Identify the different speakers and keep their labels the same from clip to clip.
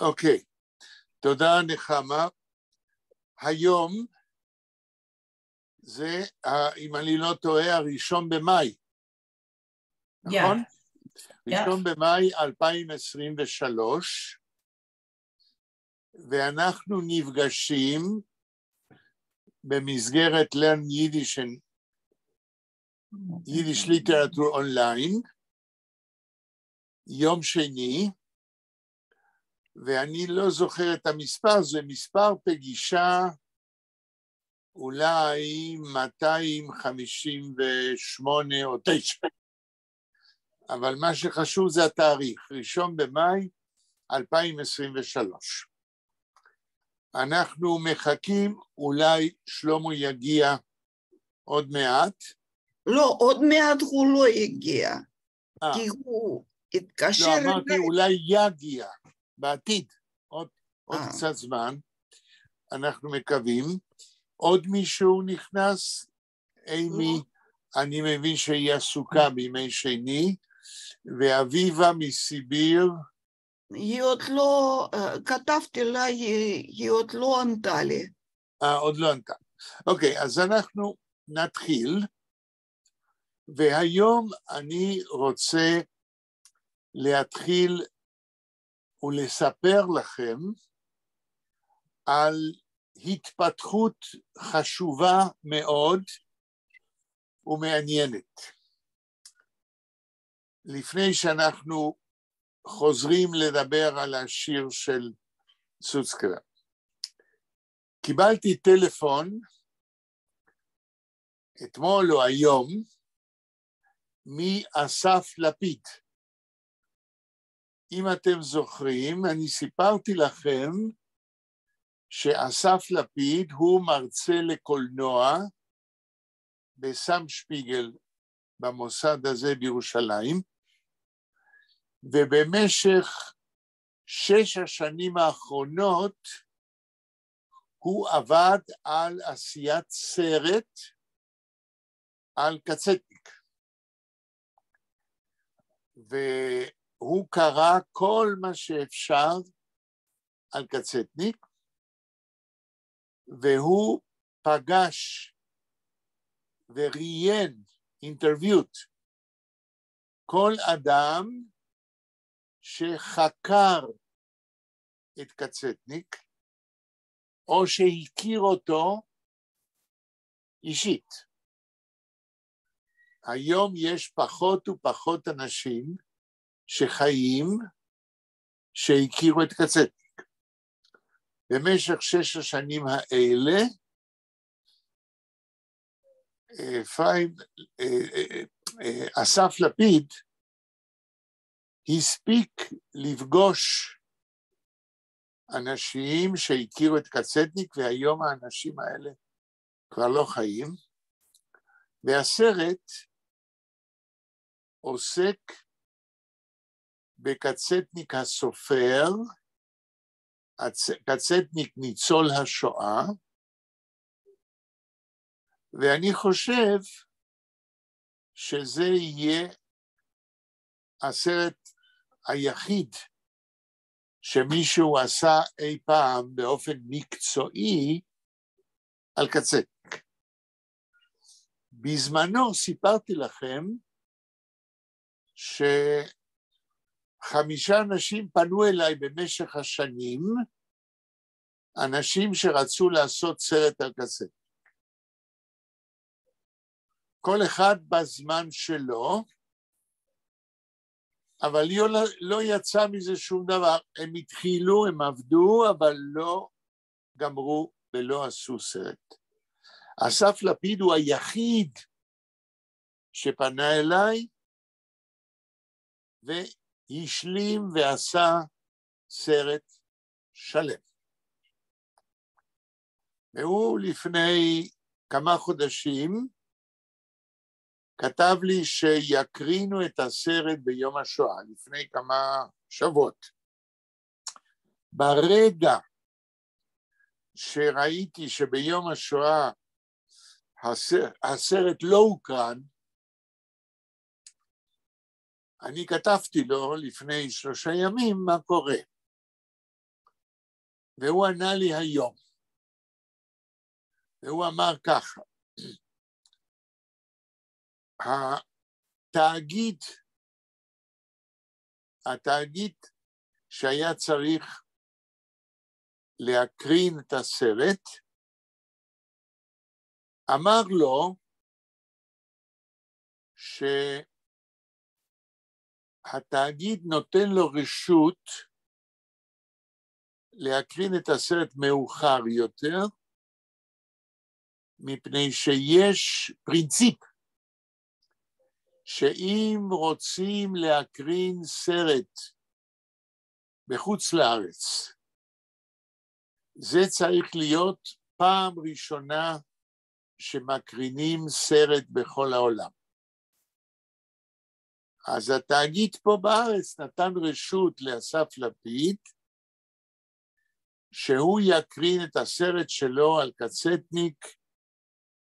Speaker 1: אוקיי, תודה נחמה. היום זה, אם אני לא טועה, 1 במאי, נכון? 1 במאי 2023, ואנחנו נפגשים במסגרת Learn Yiddish and Yiddish Literature Online, יום שני, ואני לא זוכר את המספר, זה מספר פגישה אולי 258 או 9, אבל מה שחשוב זה התאריך, 1 במאי 2023. אנחנו מחכים, אולי שלמה יגיע עוד מעט.
Speaker 2: לא, עוד מעט הוא לא יגיע, כי הוא התקשר.
Speaker 1: לא, אמרתי אולי יגיע, בעתיד, עוד קצת זמן, אנחנו מקווים. עוד מישהו נכנס? אימי, אני מבין שהיא עסוקה בימי שני, ואביבה מסיביר.
Speaker 2: היא עוד לא, כתבתי לה, היא עוד לא ענתה לי.
Speaker 1: עוד לא ענתה. אוקיי, אז אנחנו נתחיל, והיום אני רוצה להתחיל ולספר לכם על התפתחות חשובה מאוד ומעניינת. לפני שאנחנו חוזרים לדבר על השיר של סוצקבר. קיבלתי טלפון אתמול או היום מאסף לפיד. אם אתם זוכרים, אני סיפרתי לכם שאסף לפיד הוא מרצה לקולנוע בסם שפיגל במוסד הזה בירושלים, ובמשך 6 השנים האחרונות הוא עבד על עשיית סרט על קצטניק. והוא קרא כל מה שאפשר על קצטניק, והוא פגש וראיין, interviewed, כל אדם שחקר את קצטניק, או שהכיר אותו אישית. היום יש פחות ופחות אנשים שחיים שהכירו את קצטניק. במשך 6 השנים האלה, אפרים, אסף לפיד הספיק לפגוש אנשים שהכירו את קצטניק, והיום האנשים האלה כבר לא חיים, והסרט עוסק בקצטניק הסופר, קצטניק ניצול השואה, ואני חושב שזה יהיה הסרט היחיד שמישהו עשה אי פעם באופן מקצועי על קצטניק. בזמנו סיפרתי לכם ש5 אנשים פנו אליי במשך השנים, אנשים שרצו לעשות סרט על קצטניק. כל אחד בזמן שלו, אבל לא יצא מזה שום דבר. הם התחילו, הם עבדו, אבל לא גמרו ולא עשו סרט. אסף לפיד הוא היחיד שפנה אליי והשלים ועשה סרט שלם. והוא לפני כמה חודשים כתב לי שיקרינו את הסרט ביום השואה, לפני כמה שבועות. ברגע שראיתי שביום השואה הסרט לא הוקרן, אני כתבתי לו לפני 3 ימים מה קורה. והוא ענה לי היום. והוא אמר ככה, התאגיד שהיה צריך להקרין את הסרט, אמר לו שהתאגיד נותן לו רשות להקרין את הסרט מאוחר יותר, מפני שיש פרינציפ שאם רוצים להקרין סרט בחוץ לארץ, זה צריך להיות פעם ראשונה שמקרינים סרט בכל העולם. אז התאגיד פה בארץ נתן רשות לאסף לפיד שהוא יקרין את הסרט שלו על קצטניק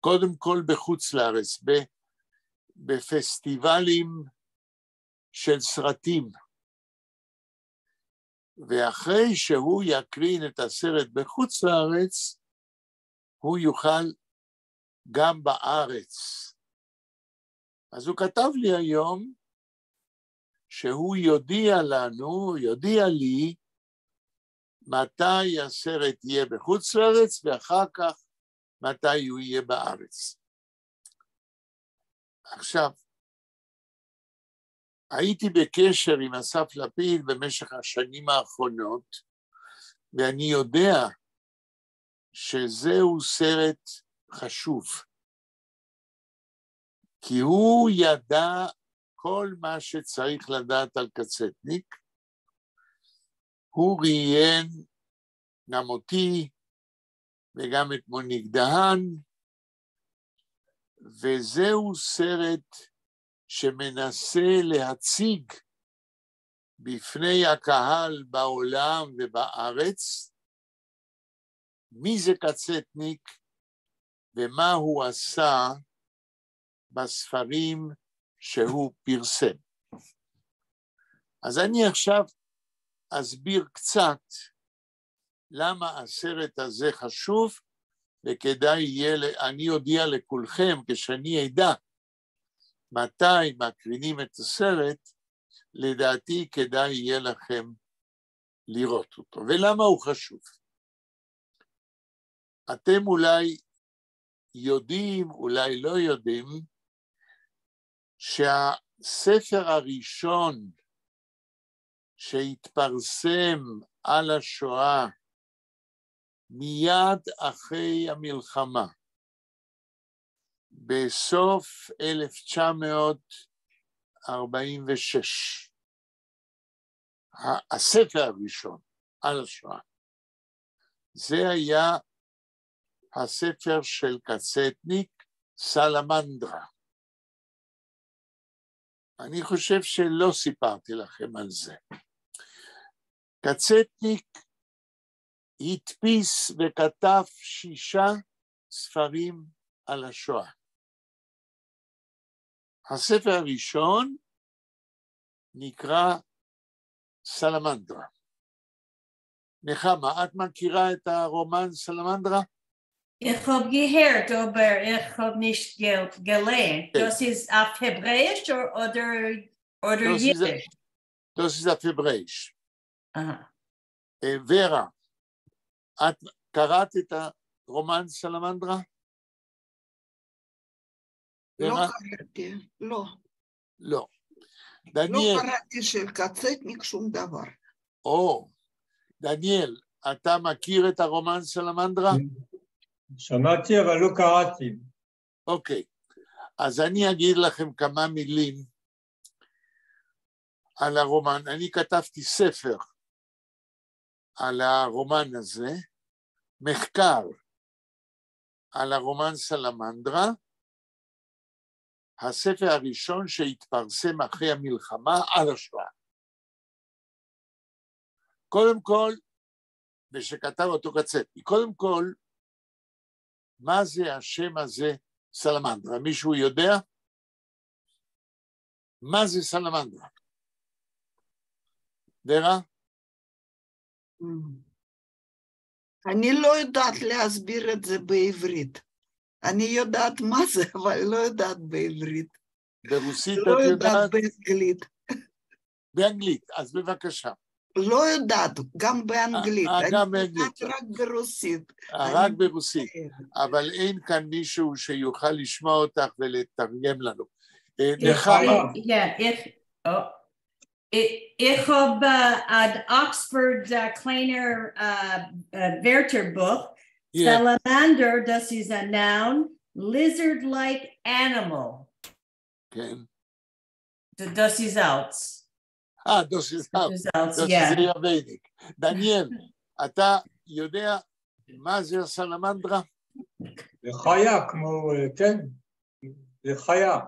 Speaker 1: קודם כל בחוץ לארץ, בפסטיבלים של סרטים. ואחרי שהוא יקרין את הסרט בחוץ לארץ, הוא יוכל גם בארץ. אז הוא כתב לי היום שהוא יודיע לנו, יודיע לי, מתי הסרט יהיה בחוץ לארץ, ואחר כך מתי הוא יהיה בארץ. עכשיו, הייתי בקשר עם אסף לפיד במשך השנים האחרונות, ואני יודע שזהו סרט חשוב, כי הוא ידע כל מה שצריך לדעת על קצטניק, הוא ראיין גם אותי וגם את מוניק דהן, וזהו סרט שמנסה להציג בפני הקהל בעולם ובארץ מי זה קצטניק ומה הוא עשה בספרים שהוא פרסם. אז אני עכשיו אסביר קצת למה הסרט הזה חשוב, וכדאי יהיה, אני אודיע לכולכם כשאני אדע מתי מקרינים את הסרט, לדעתי כדאי יהיה לכם לראות אותו. ולמה הוא חשוב? אתם אולי יודעים, אולי לא יודעים, שהספר הראשון שהתפרסם על השואה מיד אחרי המלחמה, בסוף 1946, הספר הראשון על השואה, זה היה הספר של קצטניק, סלמנדרה. אני חושב שלא סיפרתי לכם על זה. קצטניק הדפיס וכתב שישה ספרים על השואה. הספר הראשון נקרא סלמנדרה. נחמה, את מכירה את הרומן סלמנדרה?
Speaker 3: איך האָב געהערט, אָבער איך האָב נישט געלייענט. דאָס איז אויף העברעיִש אָדער ייִדיש?
Speaker 1: דאָס איז אויף העברעיִש. ורה, את קראת את הרומן סלמנדרה?
Speaker 2: לא קראתי, לא.
Speaker 1: לא.
Speaker 2: דניאל. לא קראתי של קצטניק שום דבר.
Speaker 1: או, דניאל, אתה מכיר את הרומן סלמנדרה?
Speaker 4: שמעתי, אבל לא קראתי.
Speaker 1: אוקיי, אז אני אגיד לכם כמה מילים על הרומן. אני כתבתי ספר על הרומן הזה, מחקר על הרומן סלמנדרה, הספר הראשון שהתפרסם אחרי המלחמה על השואה. קודם כל, ושכתב אותו קצטניק, קודם כל, מה זה השם הזה סלמנדרה? מישהו יודע? מה זה סלמנדרה? ורה?
Speaker 2: אני לא יודעת להסביר את זה בעברית. אני יודעת מה זה, אבל לא יודעת בעברית.
Speaker 1: ברוסית
Speaker 2: לא
Speaker 1: את
Speaker 2: יודעת
Speaker 1: יודעת?
Speaker 2: באנגלית.
Speaker 1: באנגלית, אז בבקשה.
Speaker 2: לא יודעת, גם באנגלית.
Speaker 1: גם
Speaker 2: אני יודעת
Speaker 1: באנגלית.
Speaker 2: רק ברוסית.
Speaker 1: רק
Speaker 2: אני
Speaker 1: ברוסית, אבל אין כאן מישהו שיוכל לשמוע אותך ולתרגם לנו. נחמה,
Speaker 3: Yeah, איך, oh. איך האָב אַן Oxford קליינער ווערטערבוך, סאַלאַמאַנדער, דאָס איז a noun, lizard-like animal.
Speaker 1: כן.
Speaker 3: דאָס איז אַלץ.
Speaker 1: דאָס איז אַלץ.
Speaker 3: דאָס איז אַלץ,
Speaker 1: דאָס
Speaker 3: yeah.
Speaker 1: איז זייער ווייניק. דניאל, אתה יודע מה זה הסלמנדרה?
Speaker 4: זה חיה כמו, כן, זה חיה.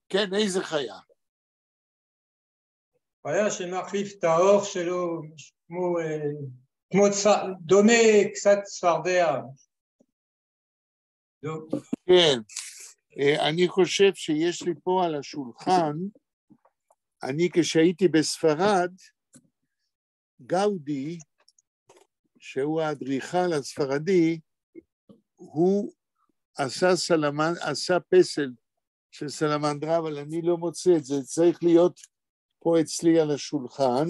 Speaker 1: כן, איזה חיה?
Speaker 4: חיה שמחליף את העור שלו, כמו דומה קצת צפרדע.
Speaker 1: כן, אני חושב שיש לי פה על השולחן, אני כשהייתי בספרד, גאודי, שהוא האדריכל הספרדי, הוא עשה פסל של סלמנדרה, אבל אני לא מוצא את זה, צריך להיות פה אצלי על השולחן,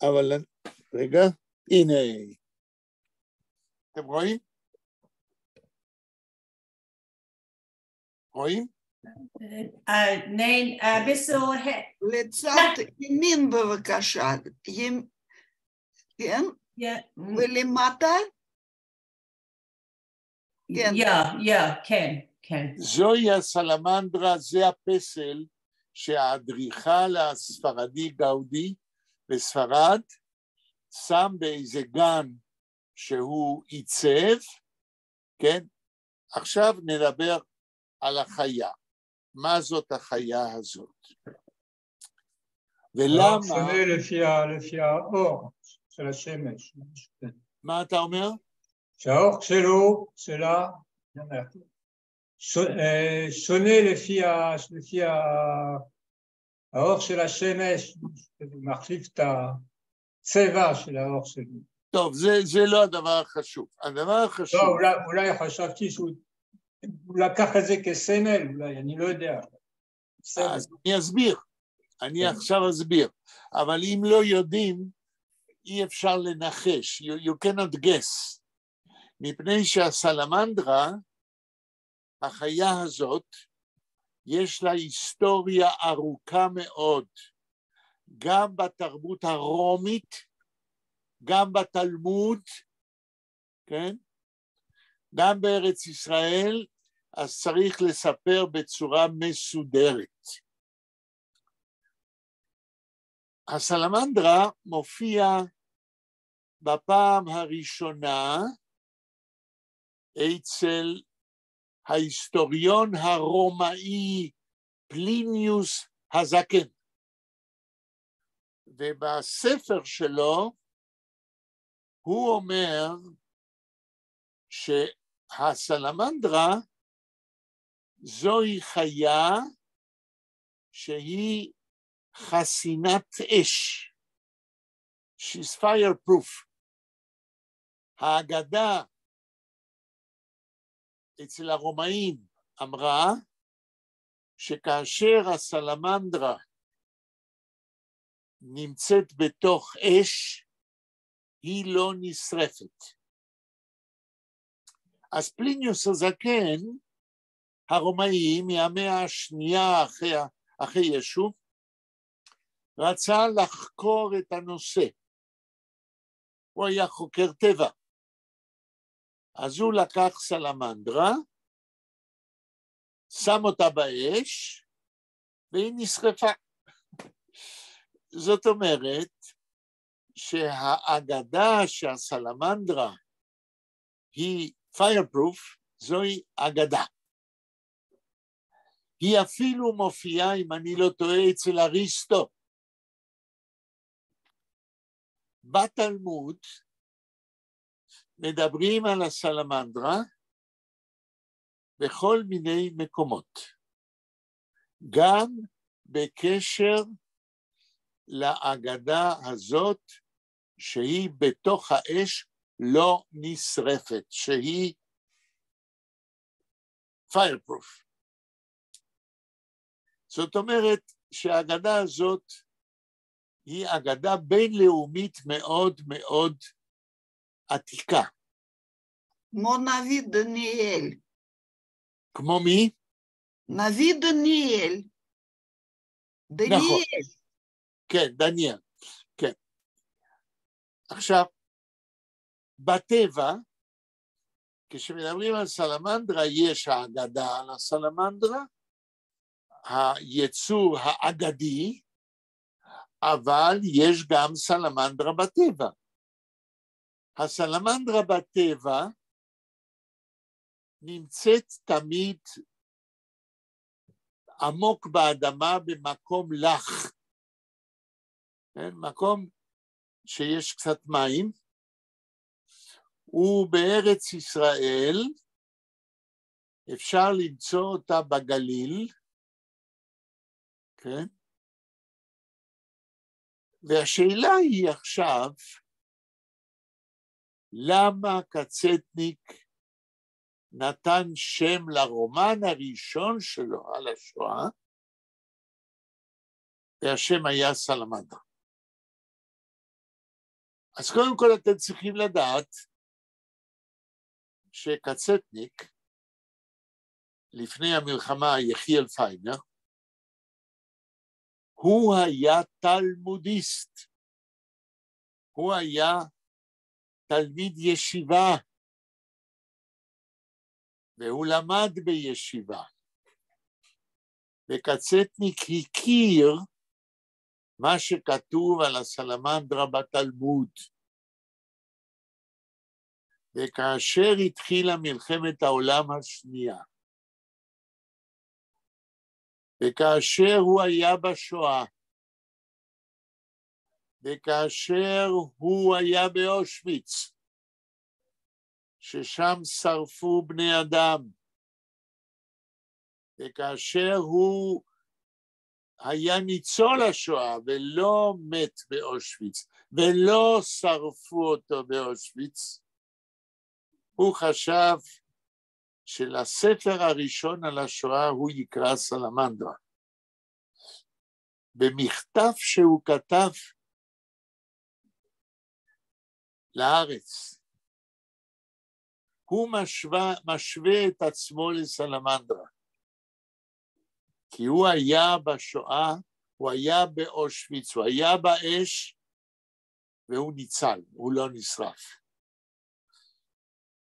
Speaker 1: אבל רגע, הנה, אתם רואים? רואים?
Speaker 3: ניין, ביסל
Speaker 2: לצד ימין בבקשה, כן? ולמטה? כן.
Speaker 3: יא, כן, כן.
Speaker 1: זוהי הסלמנדרה, זה הפסל שהאדריכל הספרדי גאודי בספרד שם באיזה גן שהוא עיצב, כן? עכשיו נדבר על החיה. מה זאת החיה הזאת? ולמה...
Speaker 4: שונה לפי האור של השמש.
Speaker 1: מה אתה אומר?
Speaker 4: שהאור שלו, שלה, שונה לפי האור של השמש, הוא מחליף את הצבע של האור שלו.
Speaker 1: טוב, זה לא הדבר החשוב. הדבר החשוב...
Speaker 4: לא, אולי חשבתי שהוא לקח את זה כסמל, אולי, אני לא יודע.
Speaker 1: אז אני אסביר, אני עכשיו אסביר. אבל אם לא יודעים, אי אפשר לנחש, you cannot guess. מפני שהסלמנדרה, החיה הזאת, יש לה היסטוריה ארוכה מאוד, גם בתרבות הרומית, גם בתלמוד, כן? גם בארץ ישראל, אז צריך לספר בצורה מסודרת. הסלמנדרה מופיע בפעם הראשונה אצל ההיסטוריון הרומאי פליניוס הזקן. ובספר שלו הוא אומר שהסלמנדרה זוהי חיה שהיא חסינת אש. She's fireproof. האגדה אצל הרומאים אמרה שכאשר הסלמנדרה נמצאת בתוך אש, היא לא נשרפת. אז פליניוס הזקן, הרומאי מהמאה השנייה אחרי ישו, רצה לחקור את הנושא. הוא היה חוקר טבע. אז הוא לקח סלמנדרה, שם אותה באש, והיא נשרפה. זאת אומרת שהאגדה שהסלמנדרה היא fireproof, זוהי אגדה. היא אפילו מופיעה, אם אני לא טועה, אצל אריסטו. בתלמוד מדברים על הסלמנדרה בכל מיני מקומות, גם בקשר לאגדה הזאת שהיא בתוך האש לא נשרפת, שהיא fireproof. זאת אומרת שהאגדה הזאת היא אגדה בינלאומית מאוד מאוד עתיקה.
Speaker 2: כמו נביא דניאל.
Speaker 1: כמו מי?
Speaker 2: נביא דניאל. דניאל.
Speaker 1: נכון. כן, דניאל, כן. עכשיו, בטבע, כשמדברים על סלמנדרה, יש האגדה על הסלמנדרה, היצור האגדי, אבל יש גם סלמנדרה בטבע. הסלמנדרה בטבע נמצאת תמיד עמוק באדמה במקום לח, כן? מקום שיש קצת מים, ובארץ ישראל אפשר למצוא אותה בגליל, כן? והשאלה היא עכשיו, למה קצטניק נתן שם לרומן הראשון שלו על השואה, והשם היה סלמנדרה. אז קודם כל אתם צריכים לדעת שקצטניק, לפני המלחמה, יחיאל פיינר, הוא היה תלמודיסט, הוא היה תלמיד ישיבה, והוא למד בישיבה. וקצטניק הכיר מה שכתוב על הסלמנדרה בתלמוד. וכאשר התחילה מלחמת העולם השנייה, וכאשר הוא היה בשואה, וכאשר הוא היה באושוויץ, ששם שרפו בני אדם, וכאשר הוא היה ניצול השואה ולא מת באושוויץ, ולא שרפו אותו באושוויץ, הוא חשב שלספר הראשון על השואה הוא יקרא סלמנדרה. במכתב שהוא כתב לארץ, הוא משווה את עצמו לסלמנדרה, כי הוא היה בשואה, הוא היה באושוויץ, הוא היה באש, והוא ניצל, הוא לא נשרף.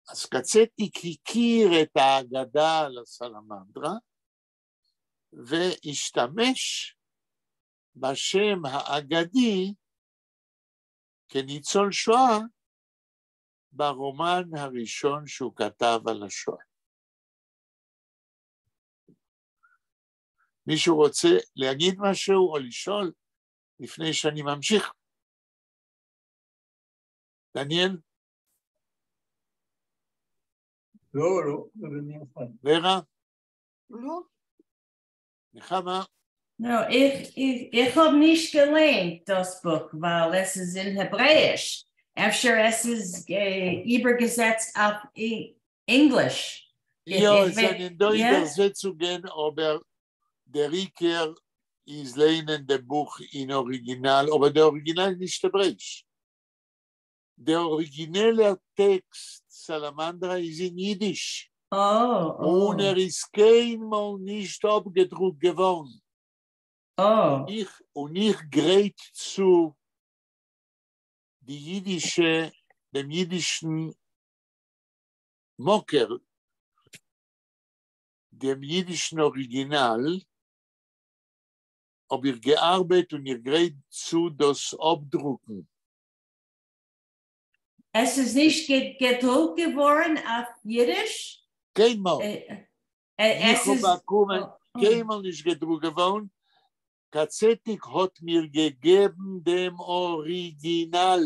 Speaker 1: אז קצטניק הכיר את האגדה על הסלמנדרה, והשתמש בשם האגדי כניצול שואה ברומן הראשון שהוא כתב על השואה. מישהו רוצה להגיד משהו או לשאול לפני שאני ממשיך? דניאל?
Speaker 4: לא, לא, לא במיוחד.
Speaker 1: ורה?
Speaker 2: לא.
Speaker 1: נחמה?
Speaker 3: No, איך, איך האָב נישט געלייענט דאָס בוך, ווײַל עס איז אין העברעיִש. אפֿשר עס איז איבערגעזעצט אויף ענגליש.
Speaker 1: יאָ, עס זײַנען דאָ איבערזעצונגען, אָבער דער עיקר איז לייענען דעם בוך אין אָריגינאַל, אָבער דער אָריגינאַל איז נישט העברעיִש. דער אָריגינעלער טעקסט סלמנדרה איז אין ייִדיש.
Speaker 3: Oh.
Speaker 1: און ער איז קיינמאָל נישט אָפּגעדרוקט געוואָרן. און איך גרייט צו די ייִדישע, דעם ייִדישן מקור, דעם ייִדישן אָריגינאַל, האָב איך געאַרבעט און איך גרייט צו דאָס אָפּדרוקן.
Speaker 3: עס איז נישט געדרוקט געוואָרן אויף ייִדיש?
Speaker 1: קיינמאָל.
Speaker 3: עס
Speaker 1: איך האָב
Speaker 3: איז
Speaker 1: באַקומען, קיינמאָל נישט געדרוקט געוואָרן. קצטניק האָט מיר געגעבן דעם אָריגינאַל.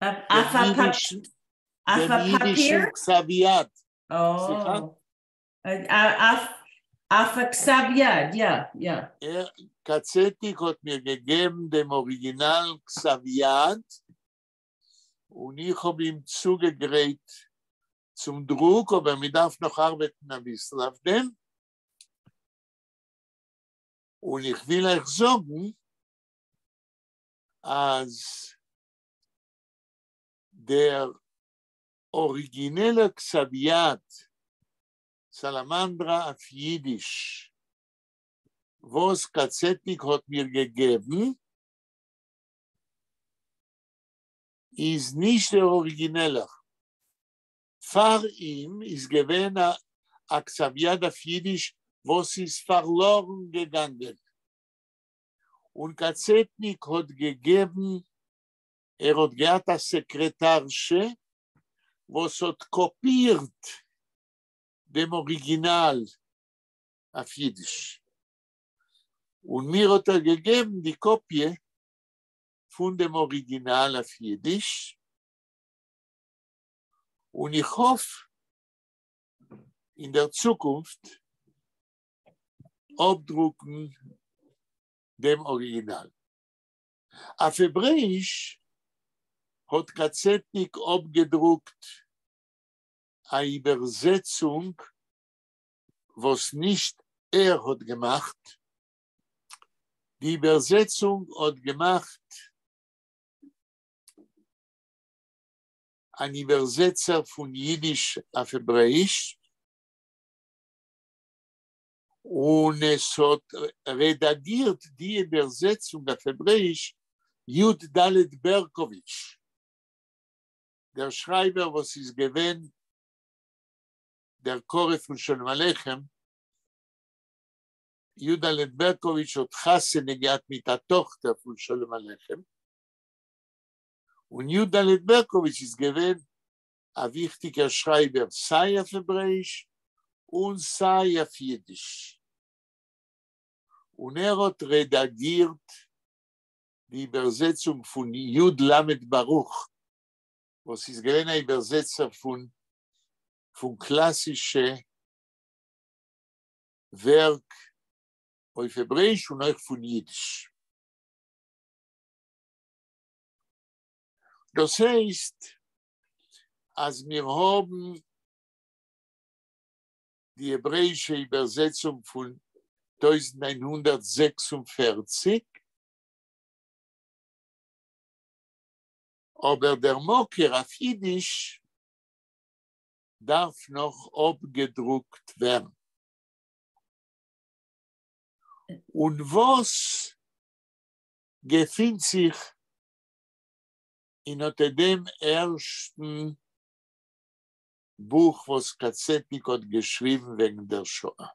Speaker 3: אויף
Speaker 1: דעם
Speaker 3: אַ
Speaker 1: ייִדישן
Speaker 3: פּאַפּיר?
Speaker 1: כּתבֿ־יד. סליחה?
Speaker 3: אויף אַ כּתבֿ־יד, יאָ.
Speaker 1: קצטניק האָט מיר געגעבן דעם אָריגינאַל כּתבֿ־יד. און איך האָב אים צוגעגרייט צום דרוק, אָבער מע דאַרף נאָך אַרבעטן אַ ביסל אויף דעם. און איך וויל אײַך זאָגן, אַז דער אָריגינעלער כּתבֿ־יד סאַלאַמאַנדראַ אויף ייִדיש, וואָס קאַצעטניק האָט מיר געגעבן, איז נישט דער אָריגינעלער. פֿאַר אים איז געווען אַ כּתבֿ־יד אויף ייִדיש, וואָס איז פֿאַרלאָרן געגאַנגען. און קאַצעטניק האָט געגעבן, ער האָט געהאַט אַ סעקרעטאַרשע, וואָס האָט קאָפּירט דעם אָריגינאַל אויף ייִדיש. און מיר האָט ער געגעבן די קאָפּיע פֿון דעם אָריגינאַל אויף ייִדיש. און איך האָף אין דער צוקונפֿט אָפּדרוקן דעם אָריגינאַל. אויף העברעיִש האָט קאַצעטניק אָפּגעדרוקט אַ איבערזעצונג, וואָס נישט ער האָט געמאַכט. די איבערזעצונג האָט געמאַכט אַן איבערזעצער פֿון ייִדיש אויף העברעיִש, און עס האָט רעדאַגירט די איבערזעצונג אויף העברעיִש י. ד. בערקאָוויטש, דער שרײַבער וואָס איז געווען דער קרובֿ פֿון שלום-עליכם. י. ד. בערקאָוויטש האָט חתונה געהאַט מיט אַ טאָכטער פֿון שלום-עליכם, און י. ד. בערקאָוויטש איז געווען אַ וויכטיקער שרײַבער סײַ אויף העברעיִש און סײַ אויף ייִדיש. און ער האָט רעדאַגירט די איבערזעצונג פֿון י. ל. ברוך, וואָס איז געווען אַ איבערזעצער פֿון, פֿון קלאַסישע ווערק אויף העברעיִש און אויך פֿון ייִדיש. דאָס הייסט, אַז מיר האָבן די העברעיִשע איבערזעצונג פֿון 1946, אָבער דער מקור אויף ייִדיש דאַרף נאָך אָפּגעדרוקט ווערן. און וואָס געפֿינט זיך אין אָט דעם ערשטן בוך, וואָס קאַצעטניק האָט געשריבן וועגן דער שואה?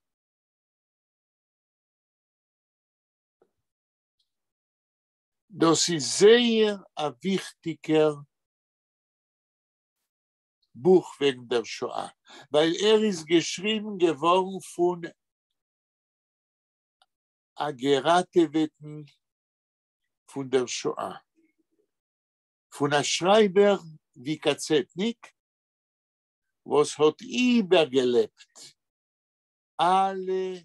Speaker 1: דאָס איז זייער אַ וויכטיקער בוך וועגן דער שואה, ווײַל ער איז געשריבן געוואָרן פֿון אַ געראַטעוועטן פֿון דער שואה, פֿון אַ שרײַבער ווי קאַצעטניק, וואָס האָט איבערגעלעבט אַלע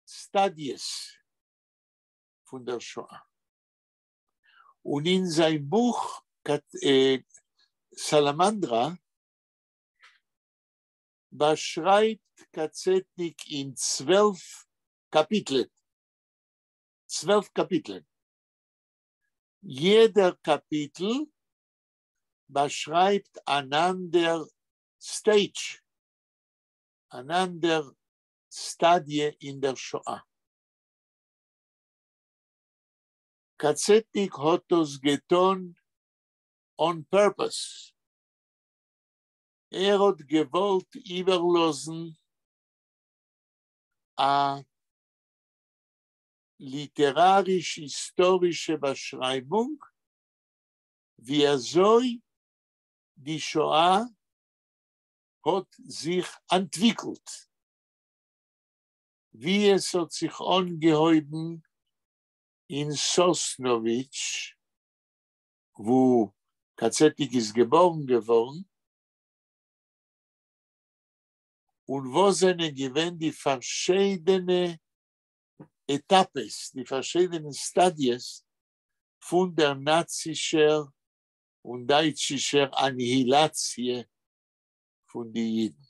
Speaker 1: סטאַדיעס פֿון דער שואה. און אין זײַן בוך סאַלאַמאַנדראַ באַשרײַבט קאַצעטניק אין 12 קאַפּיטלען, 12 קאַפּיטלען. יעדער קאַפּיטל באַשרײַבט אַן אַנדער stage, אַן אַנדער סטאַדיע אין דער שואה. קאַצעטניק האָט דאָס געטאָן on purpose. ער האָט געוואָלט איבערלאָזן אַ ליטעראַריש-היסטאָרישע באַשרײַבונג, ווי אַזוי די שואה האָט זיך אַנטוויקלט, ווי עס האָט זיך אָנגעהויבן אין סאָסנאָוויטש, וווּ קאַצעטניק איז געבאָרן געוואָרן, און וואָס זענען געווען די פֿאַרשיידענע עטאַפּעס, די פֿאַרשיידענע סטאַדיעס פֿון דער נאַצישער און דייטשישער אניהילאציע פון די אידן.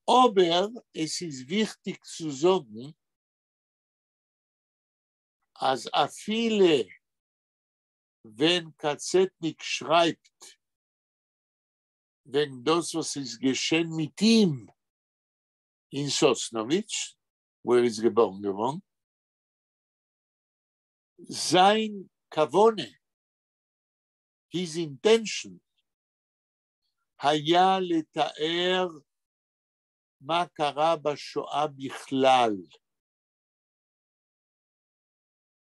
Speaker 1: אבער עס איז וויכטיג צו זאגן אז אפילו ווען קאצעטניק שרייבט וועגן דאס וואס איז געשען מיט אים אין סאסנאוויטש, וואו ער איז געבארן געווארן, זיין כוונה, his intention, היה לתאר מה קרה בשואה בכלל.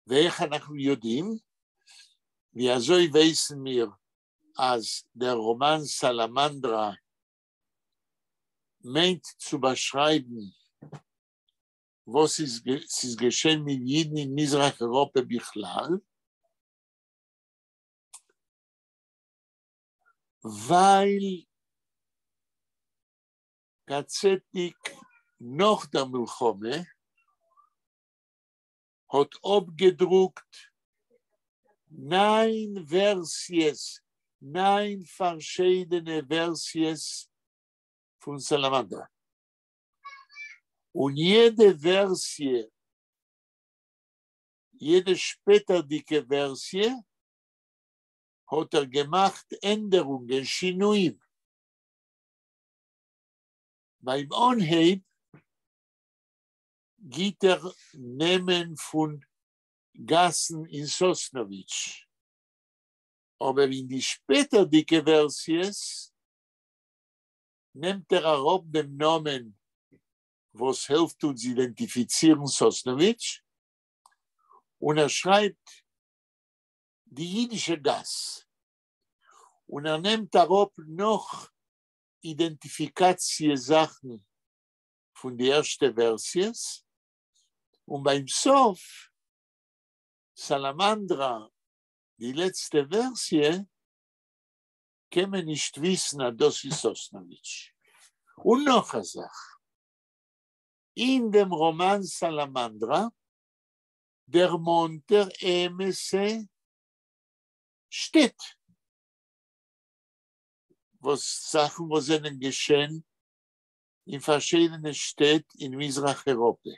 Speaker 1: ואיך אנחנו יודעים? ווי אזוי ווייסן מיר אז דער ראמאן סאלאמאנדרא מיינט צו באשרייבן וואס ס'איז געשען מיט אידן אין מזרח אירופע בכלל? ווייל קאצעטניק נאך דער מלחמה האט אפגעדרוקט ניין ווערסיעס, ניין פארשיידענע ווערסיעס פון סאלאמאנדרא, און יעדע ווערסיע, יעדע שפעטערדיגע ווערסיע האט ער געמאכט ענדערונגען, שינויים. ביים אנהייב גיט ער נעמען פון גאסן אין סאסנאוויטש, אבער אין די שפעטערדיגע ווערסיעס נעמט ער אראפ דעם נאמען וואס העלפט אונז אידענטיפיצירן סאסנאוויטש, און ער שרייבט די אידישע גאס, און ער נעמט אראפ נאך אידענטיפיקאציע זאכן פון די ערשטע ווערסיעס, און ביים סוף, סאלאמאנדרא, די לעצטע ווערסיע, קען מען נישט וויסן אז דאס איז סאסנאוויטש. און נאך א זאך, אין דעם ראמאן סאלאמאנדרא דערמאנט ער אמת'ע שטעט, וואס זאכן וואס זענען געשען אין פארשידענע שטעט אין מזרח אירופע,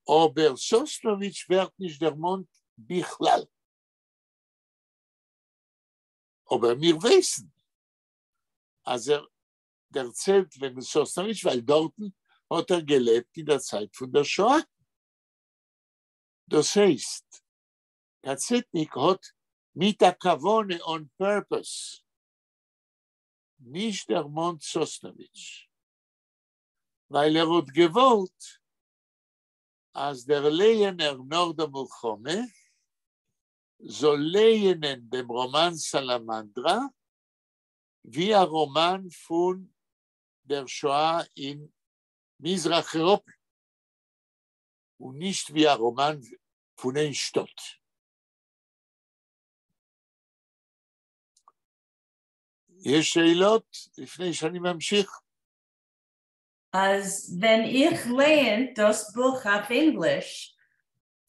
Speaker 1: אבער סאסנאוויטש ווערט נישט דערמאנט בכלל. אבער מיר ווייסן אז ער דערציילט וועגן סאסנאוויטש ווייל דארטן האט ער געלעבט אין דער צייט פון דער שואה. דאס הייסט, קאצעטניק האט מיט א כוונה, on purpose, נישט דערמאנט סאסנאוויטש, ווייל ער האט געוואלט אז דער לייענער נאך דער מלחמה זאל לייענען דעם ראמאן סאלאמאנדרא ווי א ראמאן פון דער שואה אין מזרח אירופע, און נישט ווי א ראמאן פון איין שטאט. יש שאלות לפני שאני ממשיך?
Speaker 3: אז ווען איך לייען דאס בוך אויף ענגליש,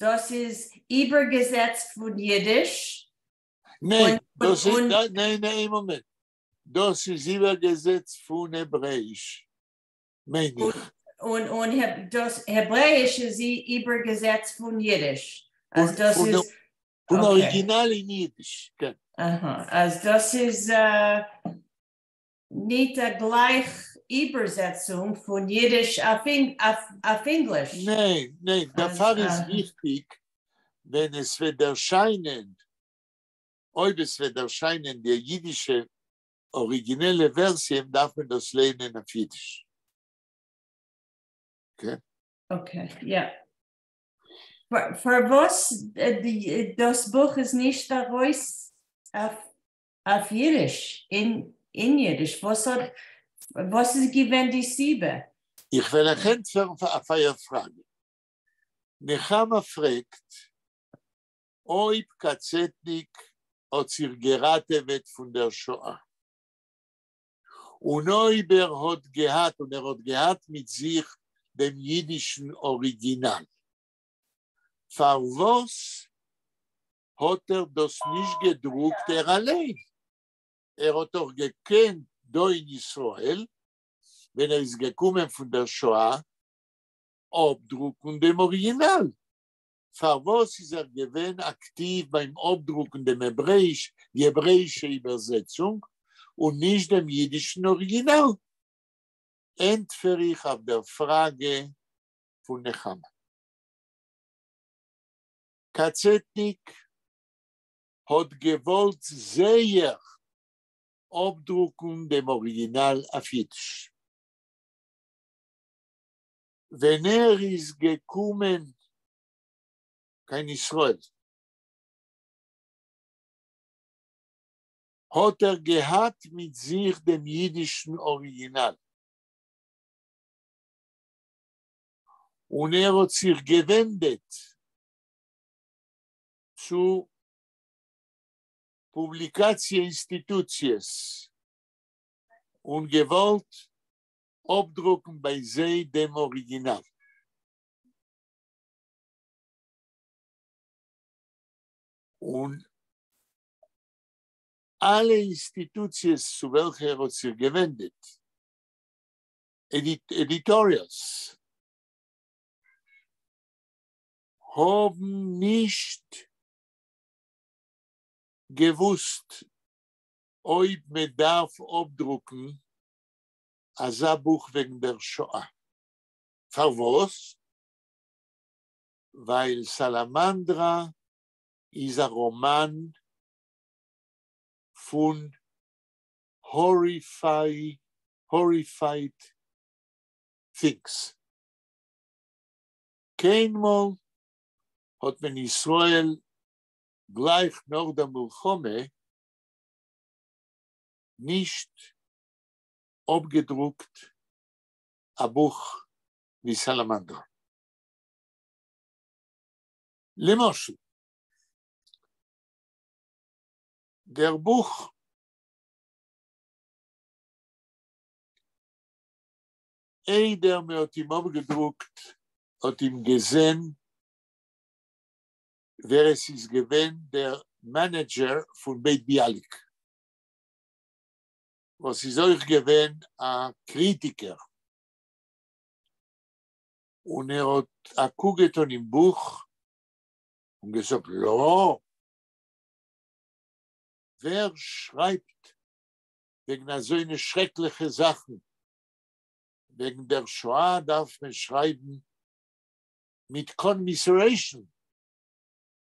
Speaker 3: דאס איז איבערגעזעצט פון אידיש?
Speaker 1: ניין, דאס איז, ניין, ניין, מאמענט. דאס איז איבערגעזעצט פון העברעאיש, מיין איך.
Speaker 3: און דאס העברעאיש איז איבערגעזעצט פון אידיש. אז דאס איז
Speaker 1: פון אריגינאל אין אידיש, כן.
Speaker 3: אהא, אז דאס איז ניט א גלייך איבערזעצונג פון אידיש אויף ענגליש.
Speaker 1: ניין, ניין, דערפאר איז וויכטיג ווען עס וועט ערשיינען, אויב עס וועט ערשיינען די אידישע אריגינעלע ווערסיע, דארף מען דאס לייענען אויף אידיש. Okay?
Speaker 3: Okay, יא. פארוואס דאס בוך איז נישט ארויס אויף אידיש, אין אידיש, וואס האט, וואס איז געווען די סיבה?
Speaker 1: איך וועל אייך ענטפערן אויף אייער פראגע. נחמה פרעגט אויב קאצעטניק האט זיך געראטעוועט פון דער שואה, און אויב ער האט געהאט, און ער האט געהאט מיט זיך דעם אידישן אריגינאל, פארוואס האָט ער דאָס נישט געדרוקט ער אַליין? ער האָט דאָך געקענט דאָ אין ישראל, ווען ער איז געקומען פֿון דער שואה, אָפּדרוקן דעם אָריגינאַל. פֿאַר וואָס איז ער געווען אַקטיוו בײַם אָפּדרוקן דעם העברעיִש, די העברעיִשע איבערזעצונג און נישט דעם ייִדישן אָריגינאַל? ענטפֿער איך אויף דער פֿראַגע פֿון נחמה. קאַצעטניק האָט געוואָלט זייער אָפּדרוקן דעם אָריגינאַל אויף ייִדיש. ווען ער איז געקומען קיין ישראל, האָט ער געהאַט מיט זיך דעם ייִדישן אָריגינאַל. און ער האָט זיך געווענדעט צו פּובליקאַציע-אינסטיטוציעס און געוואָלט אָפּדרוקן בײַ זיי דעם אָריגינאַל. און אַלע אינסטיטוציעס צו וועלכע ער האָט זיך געווענדעט, עדיטאָריעלס, האָבן נישט געוווּסט אויב מע דאַרף אָפּדרוקן אַזאַ בוך וועגן דער שואה. פֿאַר וואָס? ווײַל סאַלאַמאַנדראַ איז אַ ראָמאַן פֿון horrify, horrified things. קיינמאָל האָט מען ישראל גלײַך נאָך דער מלחמה נישט אָפּגעדרוקט אַ בוך ווי סאַלאַמאַנדראַ. למשל, דער בוך איידער מע האָט אים אָפּגעדרוקט, האָט אים געזען ווער עס איז געווען דער מענעדזשער פֿון בית ביאַליק, וואָס איז אויך געווען אַ קריטיקער. און ער האָט אַ קוק געטאָן אין בוך און געזאָגט, לא! ווער שרײַבט וועגן אַזוינע שרעקלעכע זאַכן? וועגן דער שואה דאַרף מען שרײַבן מיט commiseration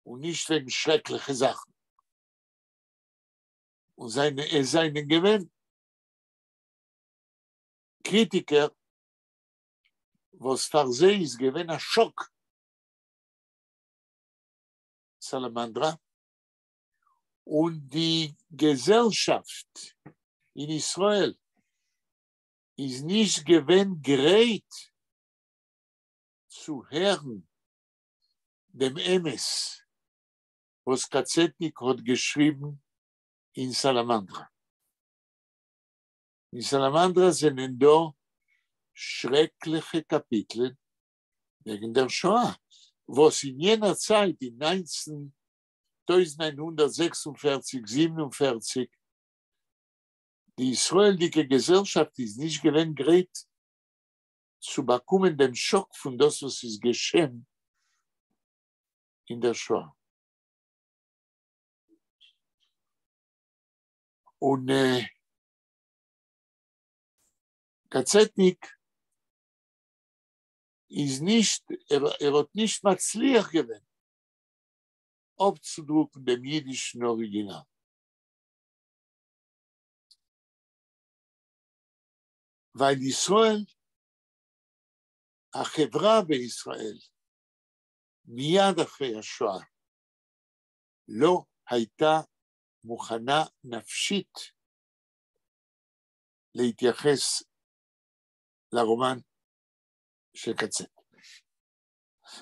Speaker 1: און נישט וועגן שרעקלעכע זאַכן. און זײַנע, עס זײַנען געווען קריטיקער, וואָס פֿאַר זיי איז געווען אַ שאָק סאַלאַמאַנדראַ, און די געזעלשאַפֿט אין ישראל איז נישט געווען גרייט צו הערן דעם אמת, וואָס קאַצעטניק האָט געשריבן אין סאַלאַמאַנדראַ. אין סאַלאַמאַנדראַ זענען דאָ שרעקלעכע קאַפּיטלען וועגן דער שואה, וואָס אין יענער צײַט, אין 1946, 47, די ישראלדיקע געזעלשאַפֿט איז נישט געווען גרייט צו באַקומען דעם שאָק פֿון דאָס, וואָס איז געשען אין דער שואה. און קאַצעטניק איז נישט, ער, ער האָט נישט מצליח געווען אָפּצודרוקן דעם ייִדישן אָריגינאַל. ווײַל ישראל, החברה בישראל, מיד אחרי השואה, לא הייתה מוכנה נפשית להתייחס לרומן של קצטניק.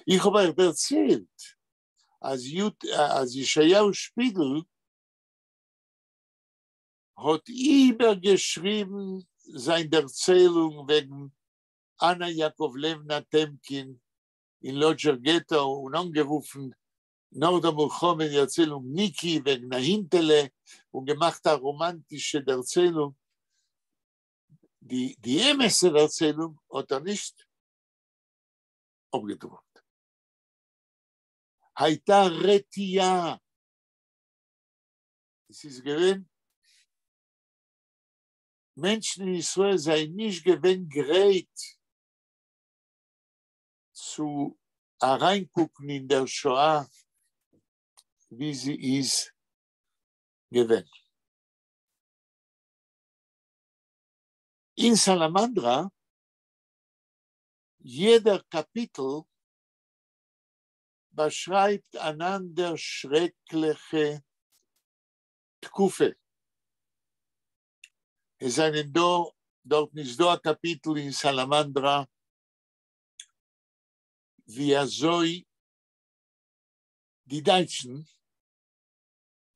Speaker 1: איך האָב אײַך דערציילט, אַז, יוט, אַז ישעיהו שפּיגל האָט איבערגעשריבן זײַן דערציילונג וועגן אַנאַ יאַקאָוולעוונאַ טעמקין אין לאָדזשער געטאָ און אָנגערופֿן נאָך דער מלחמה די דערציילונג ניקי וועגן אַ הינטעלע און געמאַכט אַ ראָמאַנטישע דערציילונג. די, די אמתע דערציילונג האָט ער נישט אָפּגעדרוקט. הייתה רתיעה. עס איז געווען מענטשן אין ישראל זענען נישט געווען גרייט צו אַרײַנקוקן אין דער שואה, ווי זי איז געווען. אין סאַלאַמאַנדראַ, יעדער קאַפּיטל באַשרײַבט אַן אַנדער שרעקלעכע תּקופֿה. עס זענען דאָ, דאָרטן איז דאָ אַ קאַפּיטל אין סאַלאַמאַנדראַ, ווי אַזוי די דײַטשן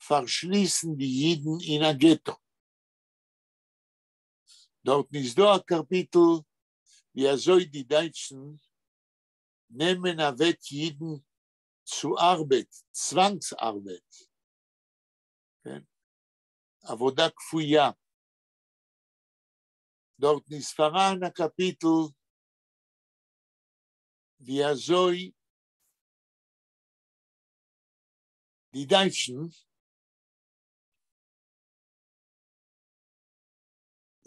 Speaker 1: פֿאַרשליסן די ייִדן אין אַ געטאָ. דאָרטן איז דאָ אַ קאַפּיטל, ווי אַזוי די דײַטשן נעמען אַוועק ייִדן צו אַרבעט, צוואַנגס-אַרבעט, כן? עבודה כפויה. דאָרטן איז פֿאַראַן אַ קאַפּיטל, ווי אַזוי די דײַטשן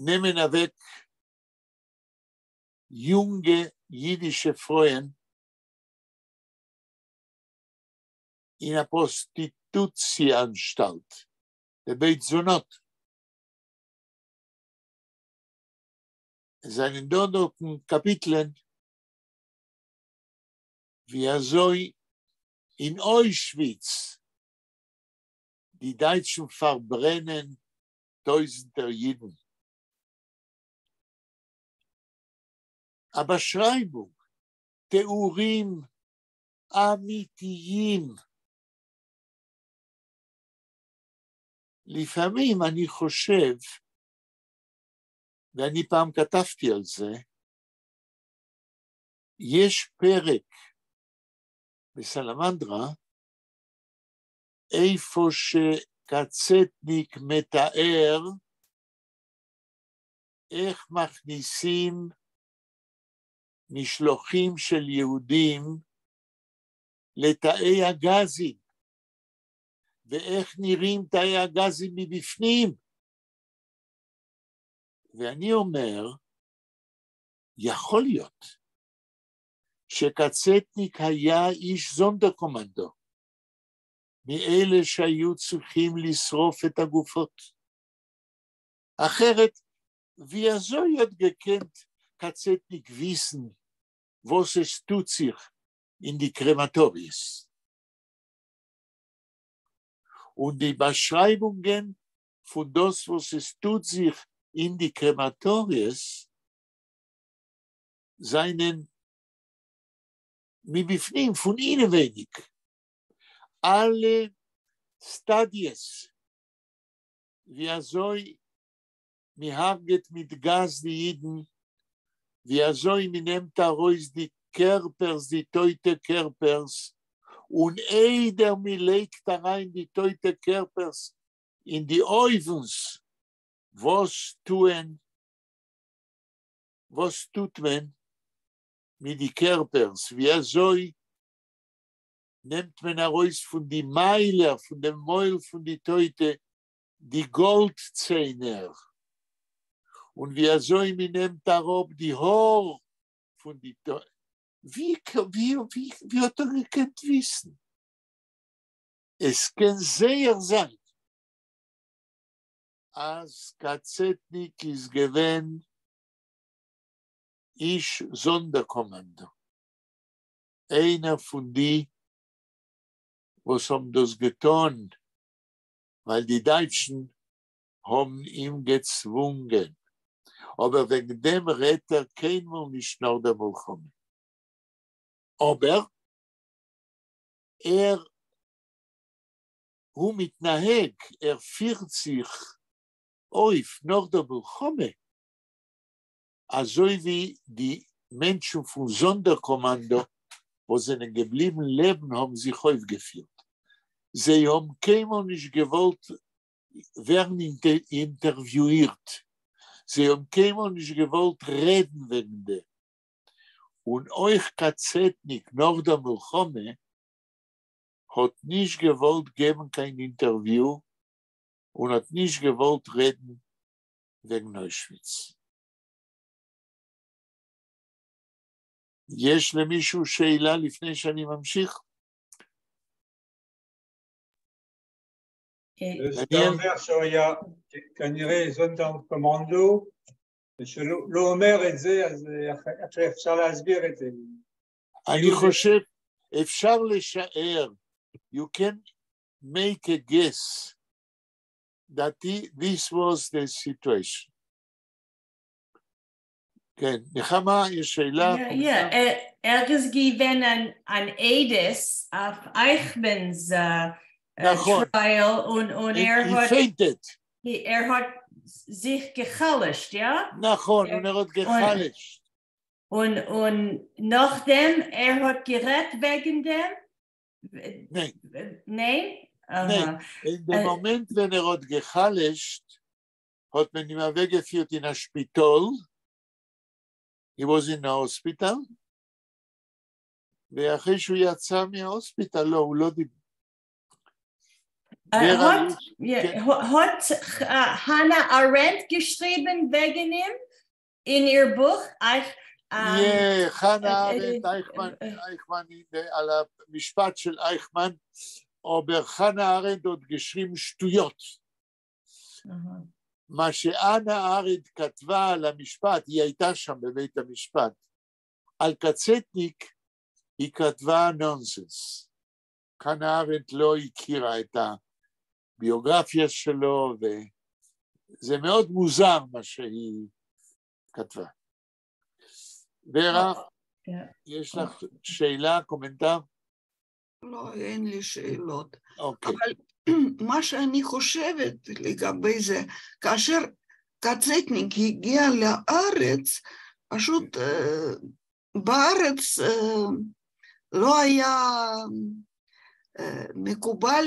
Speaker 1: נעמען אַוועק יונגע ייִדישע פֿרויען אין אַ פּראָסטיטוציע-אַנשטאַלט, לבית זונות. עס זענען דאָ דאָרטן קאַפּיטלען, ווי אַזוי אין אוישוויץ די דײַטשן פֿאַרברענען טויזנטער ייִדן. אַ באַשרײַבונג, תּיאורים אמיתיים. לפעמים אני חושב, ואני פעם כתבתי על זה, יש פרק בסלמנדרה, איפה שקצטניק מתאר איך מכניסים משלוחים של יהודים לתאי הגזים, ואיך נראים תאי הגזים מבפנים. ואני אומר, יכול להיות שקצטניק היה איש זונדרקומנדו, מאלה שהיו צריכים לשרוף את הגופות. אחרת, ווי אַזוי האָט געקענט קצטניק וויסן, וואָס עס טוט זיך אין די קרעמאַטאָריעס? און די באַשרײַבונגען פֿון דאָס, וואָס עס טוט זיך אין די קרעמאַטאָריעס, זענען מבפֿנים, פֿון אינעווייניק. אַלע סטאַדיעס, ווי אַזוי מ'הרגעט מיט גאַז די ייִדן, ווי אַזוי מ'נעמט אַרויס די קערפּערס, די טויטע קערפּערס, און איידער מ'לייגט אַרײַן די טויטע קערפּערס אין די אויוונס, וואָס טוען, וואָס טוט מען מיט די קערפּערס, ווי אַזוי נעמט מען אַרויס פֿון די מײַלער, פֿון דעם מויל פֿון די טויטע, די גאָלדציינער, און ווי אַזוי מ'נעמט אַראָפּ די האָר פֿון די טויטע. ווי, ווי, ווי, ווי האָט ער געקענט וויסן? עס קען זייער זײַן, אַז קצטניק איז געווען איש זאָנדערקאָמאַנדאָ, איינער פֿון די, וואָס האָבן דאָס געטאָן, ווײַל די דײַטשן האָבן אים געצוואונגען. אָבער וועגן דעם רעדט ער קיינמאָל נישט נאָך דער מלחמה. אָבער ער הוא מתנהג, ער פֿירט זיך אויף נאָך דער מלחמה, אַזוי ווי די מענטשן פֿון זאָנדערקאָמאַנדאָ, וואָס זענען געבליבן לעבן, האָבן זיך אויפֿגעפֿירט. זיי האבן קיינמאל נישט געוואלט ווערן אינטערוויואירט, זיי האבן קיינמאל נישט געוואלט רעדן וועגן דעם, און אויך קאצעטניק נאך דער מלחמה האט נישט געוואלט געבן קיין אינטערוויו און האט נישט געוואלט רעדן וועגן אוישוויץ. יש למישהו שאלה לפני שאני ממשיך?
Speaker 4: אתה אומר שהוא היה כנראה זונדרקומנדו, ושלא אומר את זה, אז איך אפשר להסביר את זה?
Speaker 1: אני חושב, אפשר לשער, you can make a guess that this was the situation. כן, נחמה, יש שאלה?
Speaker 3: יא, ער איז געווען אן עדות אויף אייכמאן'ס trial און ער האט...
Speaker 1: He fainted.
Speaker 3: ער האט זיך געחלשט, יא?
Speaker 1: נכון, און ער האט געחלשט.
Speaker 3: און נאכדעם ער האט גערעדט וועגן דעם?
Speaker 1: ניין.
Speaker 3: ניין?
Speaker 1: ניין, אין דעם מאמענט ווען ער האט געחלשט, האט מען אים אוועקגעפירט אין א שפיטאל, he was in a hospital, ואחרי שהוא יצא מה hospital, לא, הוא לא דיבר.
Speaker 3: האט חנה ארענדט געשריבן וועגן אים אין איר בוך?
Speaker 1: חנה ארנדט, אייכמן, אייכמן, על המשפט של אייכמן, אבער חנה ארנדט האט געשריבן שטויות. מה שחנה ארנדט כתבה על המשפט, היא הייתה שם בבית המשפט, על קצטניק היא כתבה נונסנס. חנה ארנדט לא הכירה את הביוגרפיה שלו, וזה מאוד מוזר מה שהיא כתבה. ורה, יש לך שאלה, קומנטר?
Speaker 2: לא, אין לי שאלות.
Speaker 1: אוקיי.
Speaker 2: אבל מה שאני חושבת לגבי זה, כאשר קצטניק הגיע לארץ, פשוט בארץ לא היה מקובל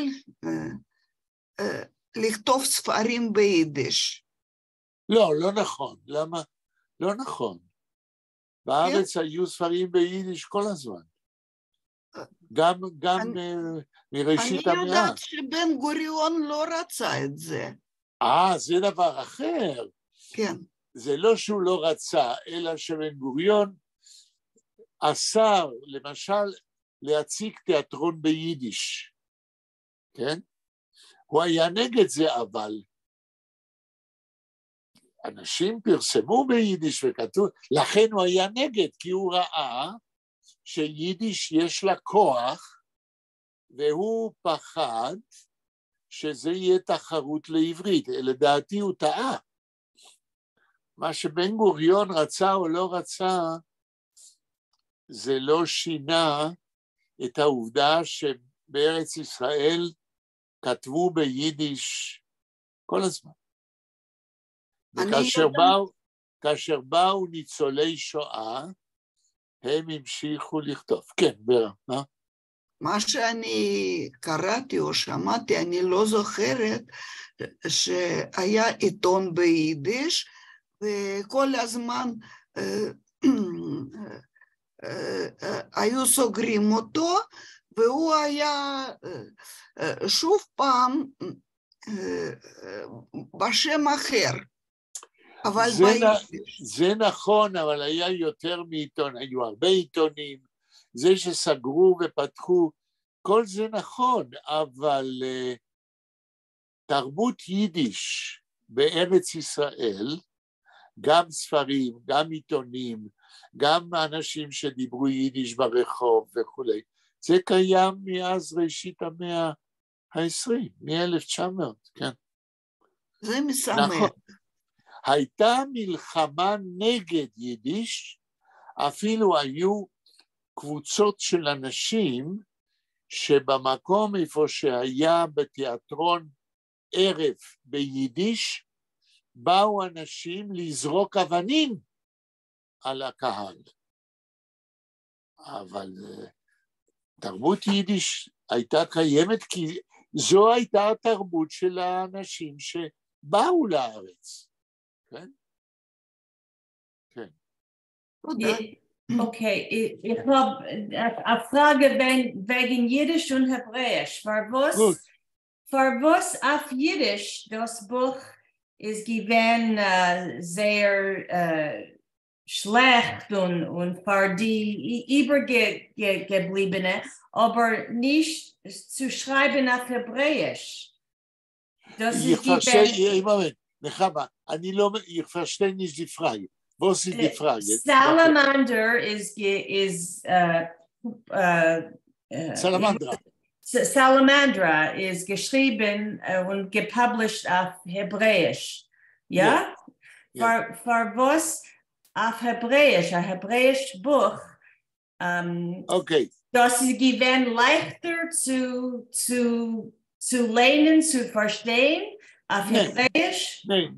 Speaker 2: לכתוב ספרים ביידיש.
Speaker 1: לא, לא נכון. למה? לא נכון. בארץ היו ספרים ביידיש כל הזמן. גם מראשית המאה.
Speaker 2: אני יודעת שבן גוריון לא רצה את זה.
Speaker 1: זה דבר אחר.
Speaker 2: כן.
Speaker 1: זה לא שהוא לא רצה, אלא שבן גוריון אסר, למשל, להציג תיאטרון ביידיש, כן? הוא היה נגד זה, אבל אנשים פרסמו ביידיש וכתבו, לכן הוא היה נגד, כי הוא ראה שיידיש יש לה כוח, והוא פחד שזה יהיה תחרות לעברית. לדעתי הוא טעה. מה שבן גוריון רצה או לא רצה, זה לא שינה את העובדה שבארץ ישראל כתבו ביידיש כל הזמן. וכאשר באו, באו ניצולי שואה, הם המשיכו לכתוב. כן, ורה, מה?
Speaker 2: מה שאני קראתי או שמעתי, אני לא זוכרת, שהיה עיתון ביידיש, וכל הזמן היו סוגרים אותו, והוא היה שוב פעם בשם אחר, אבל ביידיש.
Speaker 1: זה נכון, אבל היה יותר מעיתון, היו הרבה עיתונים, זה שסגרו ופתחו, כל זה נכון, אבל תרבות יידיש בארץ ישראל, גם ספרים, גם עיתונים, גם אנשים שדיברו יידיש ברחוב וכולי, זה קיים מאז ראשית המאה ה-20, מ-1900, כן.
Speaker 2: זה משמח.
Speaker 1: נכון. הייתה מלחמה נגד יידיש, אפילו היו קבוצות של אנשים שבמקום איפה שהיה בתיאטרון ערב ביידיש, באו אנשים לזרוק אבנים על הקהל. אבל תרבות יידיש הייתה קיימת כי זו הייתה התרבות של האנשים שבאו לארץ, כן? כן.
Speaker 2: תודה.
Speaker 3: Okay, איך האָב אַ פֿראַגע וועגן ייִדיש און העברעיִש. פֿאַר וואָס,
Speaker 1: גוט.
Speaker 3: פֿאַר וואָס אויף ייִדיש דאָס בוך איז געווען זייער שלעכט און פֿאַר די איבערגעבליבענע, אָבער נישט צו שרײַבן אויף העברעיִש. דאָס איז
Speaker 1: איך פֿאַרשטיי,
Speaker 3: געווען
Speaker 1: מאָמענט, נחמה, אני לא, איך פֿאַרשטיי נישט די פֿראַגע. וואָס איז די פֿראַגע?
Speaker 3: Salamander is
Speaker 1: סאַלאַמאַנדראַ.
Speaker 3: Salamandra איז געשריבן און גע published אויף העברעיִש. יאָ?
Speaker 1: יאָ.
Speaker 3: פֿאַר וואָס אויף העברעיִש, אַ העברעיִש בוך,
Speaker 1: Okay.
Speaker 3: דאָס איז געווען לײַכטער צו לייענען, צו פֿאַרשטיין אויף
Speaker 1: ניין.
Speaker 3: העברעיִש?
Speaker 1: ניין,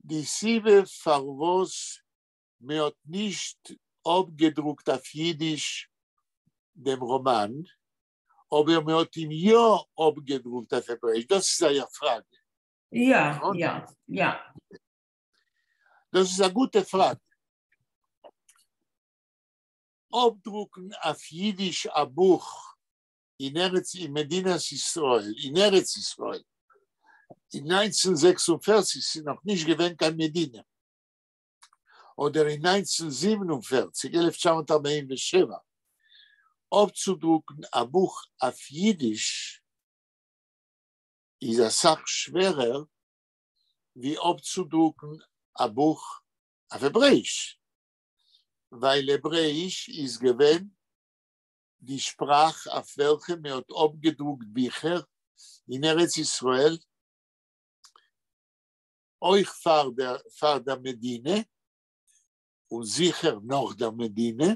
Speaker 1: די סיבה פֿאַר וואָס מע האָט נישט אָפּגעדרוקט אויף ייִדיש דעם ראָמאַן, אָבער מע האָט אים יאָ אָפּגעדרוקט אויף העברעיִש. דאָס איז אײַער פֿראַגע.
Speaker 3: יאָ,
Speaker 1: נכון?
Speaker 3: יאָ, יאָ.
Speaker 1: דאָס איז אַ גוטע פֿראַגע. אָפּדרוקן אויף ייִדיש אַ בוך אין ארץ, אין מדינת ישראל, אין ארץ ישראל. אין 1946 איז נאָך נישט געווען קיין מדינה. אָדער אין 1947, 1947, אָפּצודרוקן אַ בוך אויף ייִדיש איז אַ סך שווערער, ווי אָפּצודרוקן אַ בוך אויף העברעיִש. ווײַל העברעיִש איז געווען די שפּראַך, אויף וועלכע מע האָט אָפּגעדרוקט ביכער אין ארץ ישראל, אויך פֿאַר דער מדינה און זיכער נאָך דער מדינה.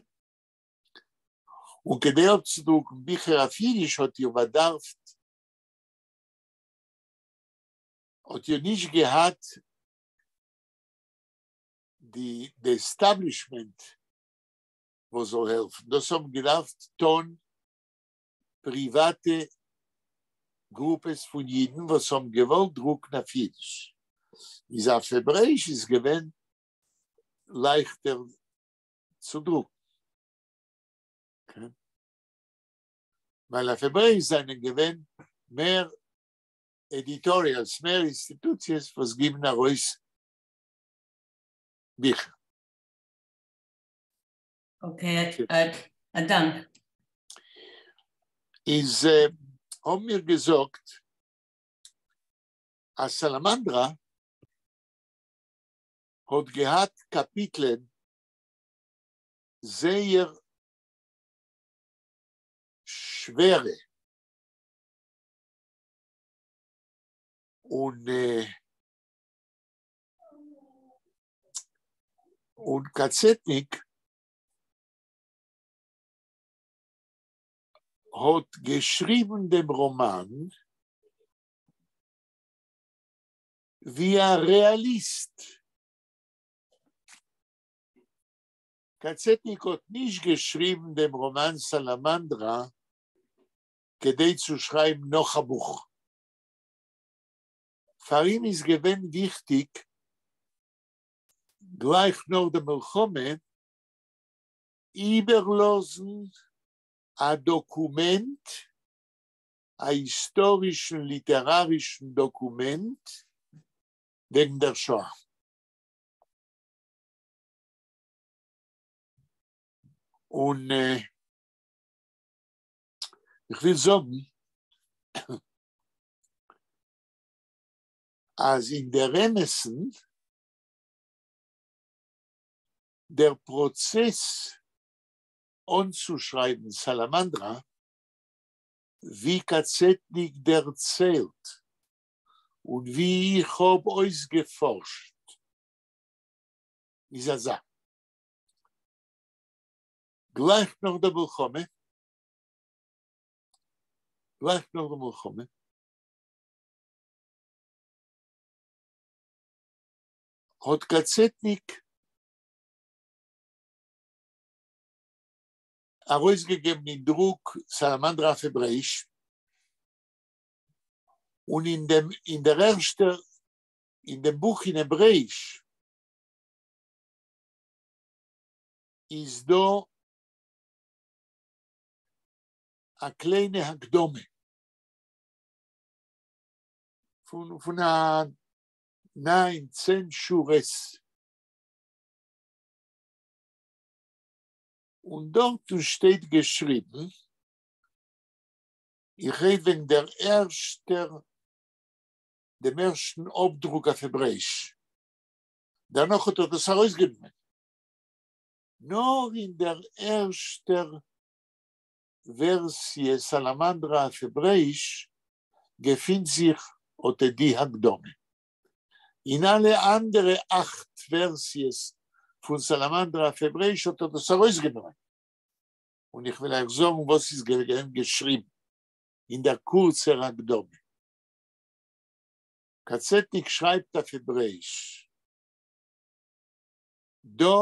Speaker 1: און כּדי אָפּצודרוקן ביכער אויף ייִדיש האָט איר באַדאַרפֿט, האָט איר נישט געהאַט די establishment, וואָס זאָל העלפֿן. דאָס האָבן געדאַרפֿט טאָן פּריוואַטע גרופּעס פֿון ייִדן, וואָס האָבן געוואָלט דרוקן אויף ייִדיש. איז אויף העברעיִש איז געווען לײַכטער צו דרוקן. כן? ווײַל אויף העברעיִש זײַנען געווען מער editorials, מער אינסטיטוציעס, וואָס גיבן אַרויס ביכער.
Speaker 3: Okay, אַ דאַנק.
Speaker 1: איז, האָבן מיר געזאָגט, אַז סאַלאַמאַנדראַ האָט געהאַט קאַפּיטלען זייער שווערע און קאַצעטניק האָט געשריבן דעם ראָמאַן ווי אַ רעאַליסט. קאַצעטניק האָט נישט געשריבן דעם ראָמאַן סאַלאַמאַנדראַ, כּדי צו שרײַבן נאָך אַ בוך. פֿאַר אים איז געווען וויכטיק, גלײַך נאָך דער מלחמה, איבערלאָזן אַ דאָקומענט, אַ היסטאָרישן, ליטעראַרישן דאָקומענט וועגן דער שואה. און איך וויל זאָגן, אַז אין דער אמתן, דער פּראָצעס אָנצושרײַבן סאַלאַמאַנדראַ, ווי קאַצעטניק דערציילט און ווי איך האָב אויסגעפֿאָרשט, איז אַזאַ. גלײַך נאָך דער מלחמה, גלײַך נאָך דער מלחמה, האָט קאַצעטניק אַרויסגעגעבן אין דרוק סאַלאַמאַנדראַ אויף העברעיִש. און אין דעם, אין דער ערשטער, אין דעם בוך אין העברעיש איז דא א קליינע הקדמה פון פון א ניין צען שורות, און דארטן שטייט געשריבן, איך רעד וועגן דער ערשטער, דעם ערשטן אפדרוק אויף העברעיש, דערנאך האט ער דאס ארויסגענומען, נאר אין דער ערשטער ווערסיע סאלאמאנדרא אויף העברעיש געפינט זיך אט די הקדמה. אין אלע אנדערע אכט ווערסיעס פון סאלאמאנדרא אויף העברעיש האט ער דאס ארויסגענומען. און איך וועל אייך זאגן וואס איז געווען געשריבן אין דער קורצער הקדמה. קאצעטניק שרייבט אויף העברעיש, דא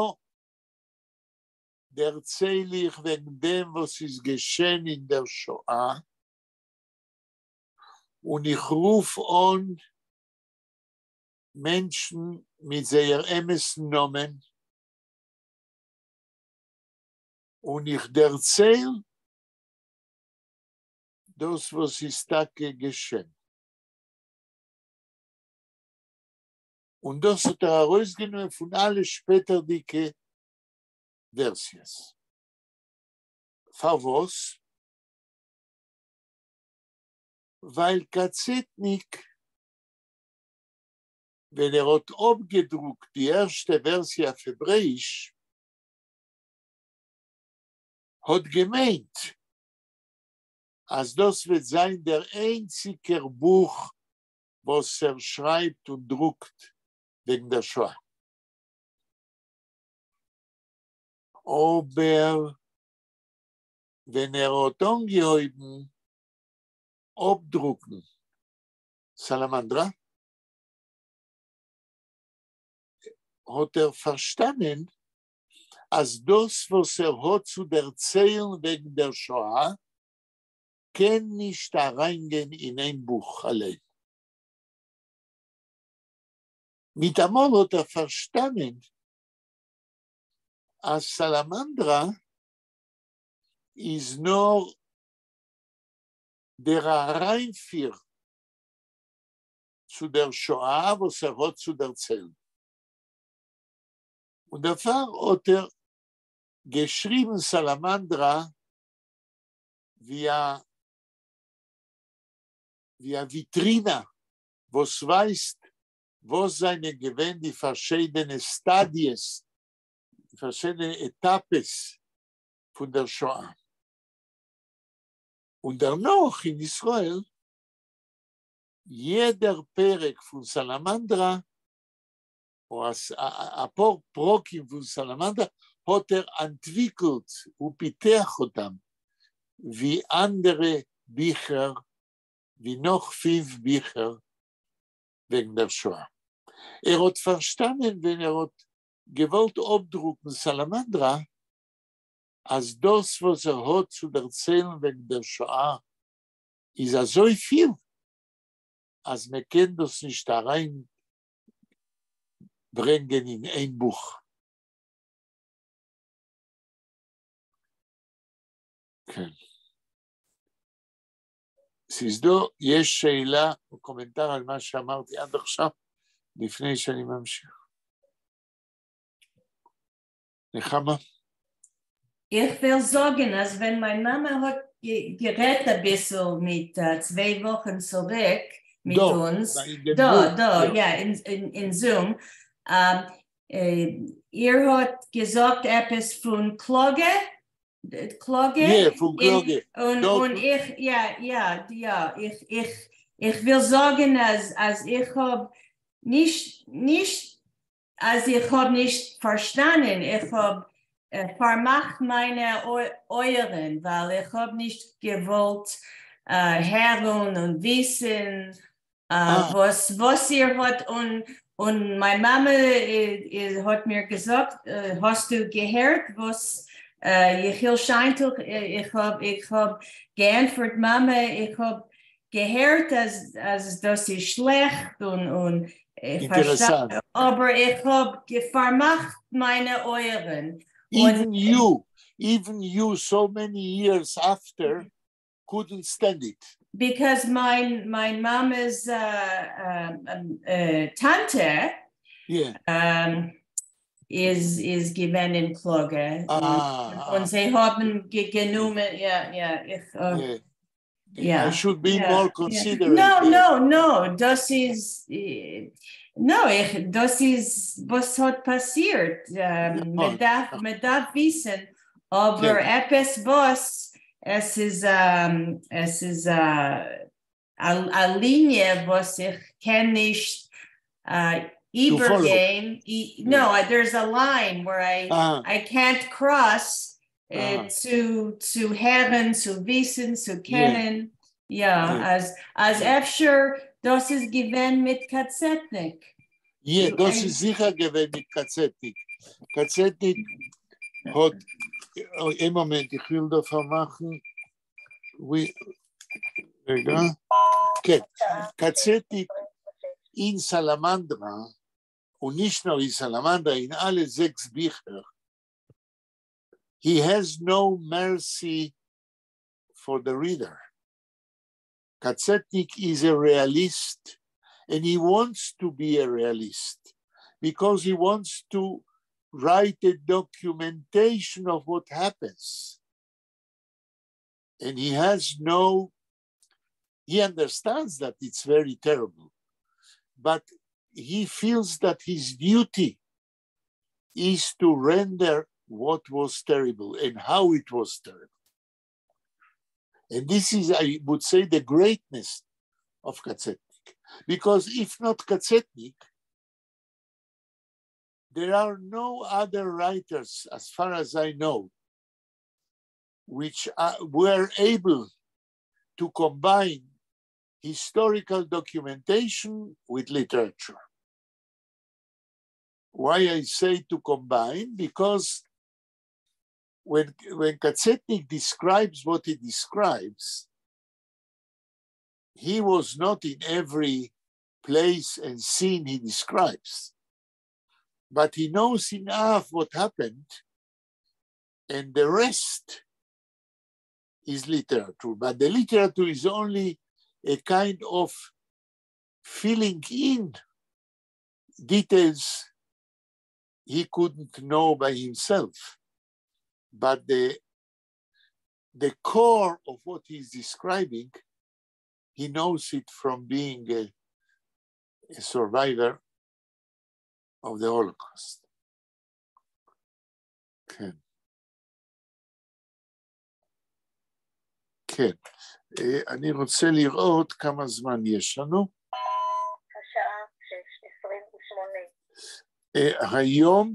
Speaker 1: דערצייל איך וועגן דעם וואס איז געשען אין דער שואה, און איך רוף אן מענטשן מיט זייער אמת'ן נאמען, און איך דערצייל דאס וואס איז טאקע געשען. און דאס האט ער ארויסגענומען פון אלע שפעטערדיגע ווערסיעס. פארוואס? ווייל קאצעטניק ווען ער האט אפגעדרוקט די ערשטע ווערסיע אויף העברעיש האט געמיינט אז דאס וועט זיין דער איינציגער בוך וואס ער שרייבט און דרוקט וועגן דער שואה. אבער ווען ער האט אנגעהויבן אפדרוקן סאלאמאנדרא האט ער פארשטאנען אז דאס וואס ער האט צו דערציילן וועגן דער שואה קען נישט אריינגיין אין איין בוך אליין. מיטאמאל האט ער פארשטאנען אז סאלאמאנדרא איז נאר דער אריינפיר צו דער שואה וואס ער האט צו דערציילן. און דערפאר האט ער געשריבן סאלאמאנדרא ווי א ווי א וויטרינע וואס ווייזט וואס זענען געווען די פארשיידענע סטאדיעס, די פארשיידענע עטאפעס פון דער שואה. און דערנאך אין ישראל, יעדער פרק פון סאלאמאנדרא, או א פאר פרקים פון סאלאמאנדרא, האט ער אנטוויקלט ופיתח אותם ווי אנדערע ביכער, ווי נאך פינף ביכער וועגן דער שואה. ער האט פארשטאנען ווען ער האט געוואלט אפדרוקן סאלאמאנדרא, אז דאס וואס ער האט צו דערציילן וועגן דער שואה איז אזוי פיל, אז מען קען דאס נישט אריין ברענגען אין איין בוך. כן. ס'איז דא, יש שאלה או קומנטר על מה שאמרתי עד עכשיו, לפני שאני ממשיך. נחמה?
Speaker 3: איך וויל זאגן אז ווען מיין מאמע האט גערעדט אביסל מיט צוויי וואכן צוריק מיט אונז, דא, דא, יא, אין זום, איר האט געזאגט עפעס פון קלאגע? קלאגע?
Speaker 1: יא, פון קלאגע.
Speaker 3: און איך, יא, יא, יא, איך, איך וויל זאגן אז אז איך האב נישט, נישט אז איך האב נישט פארשטאנען, איך האב פארמאכט מיינע אויערן ווייל איך האב נישט געוואלט הערן און וויסן וואס וואס איר האט און און מיין מאמע האט מיר געזאגט האסטו געהערט וואס יחיאל שיינטוך איך האב איך האב געענטפערט מאמע איך האב געהערט, אַז, אַז דאָס איז שלעכט און, און איך
Speaker 1: אינטערעסאַנט.
Speaker 3: אָבער איך האָב פֿאַרמאַכט מײַנע אויערן. און
Speaker 1: Even you, so many years after, couldn't stand it.
Speaker 3: Because מײַן מאַמעס טאַנטע איז געווען אין קלאָגע. און זיי האָבן גענומען, יאָ, איך,
Speaker 1: I should be more considerate.
Speaker 3: No,
Speaker 1: here.
Speaker 3: No, no, דאָס איז, no, איך, דאָס איז, וואָס האָט פּאַסירט. מע דאַרף וויסן, אָבער עפּעס וואָס, עס איז אַ ליניע, וואָס איך קען נישט איבערגיין. No, there's a line where I, I can't cross צו הערן, צו וויסן, צו קענען. יאָ, אַז אפֿשר דאָס איז געווען מיט קאַצעטניק.
Speaker 1: יאָ, דאָס איז זיכער געווען מיט קאַצעטניק. קאַצעטניק האָט, אוי, איין מאָמענט, איך וויל דאָ פֿאַרמאַכן. רגע. כן, קאַצעטניק אין סאַלאַמאַנדראַ, און נישט נאָר אין סאַלאַמאַנדראַ, אין אַלע זעקס ביכער, he has no mercy for the reader. Katzetnik is a realist, and he wants to be a realist because he wants to write a documentation of what happens. And he has no, he understands that it's very terrible, but he feels that his duty is to render what was terrible and how it was terrible. And this is, I would say, the greatness of Katzetnik. Because if not Katzetnik, there are no other writers, as far as I know, which were able to combine historical documentation with literature. Why I say to combine? Because when Katzetnik describes what he describes, he was not in every place and scene he describes, but he knows enough what happened, and the rest is literature. But the literature is only a kind of filling in details he couldn't know by himself. But the core of what he's describing, he knows it from being a survivor of the Holocaust. כן. כן. אני רוצה לראות כמה זמן יש לנו.
Speaker 5: השעה 6:28.
Speaker 1: היום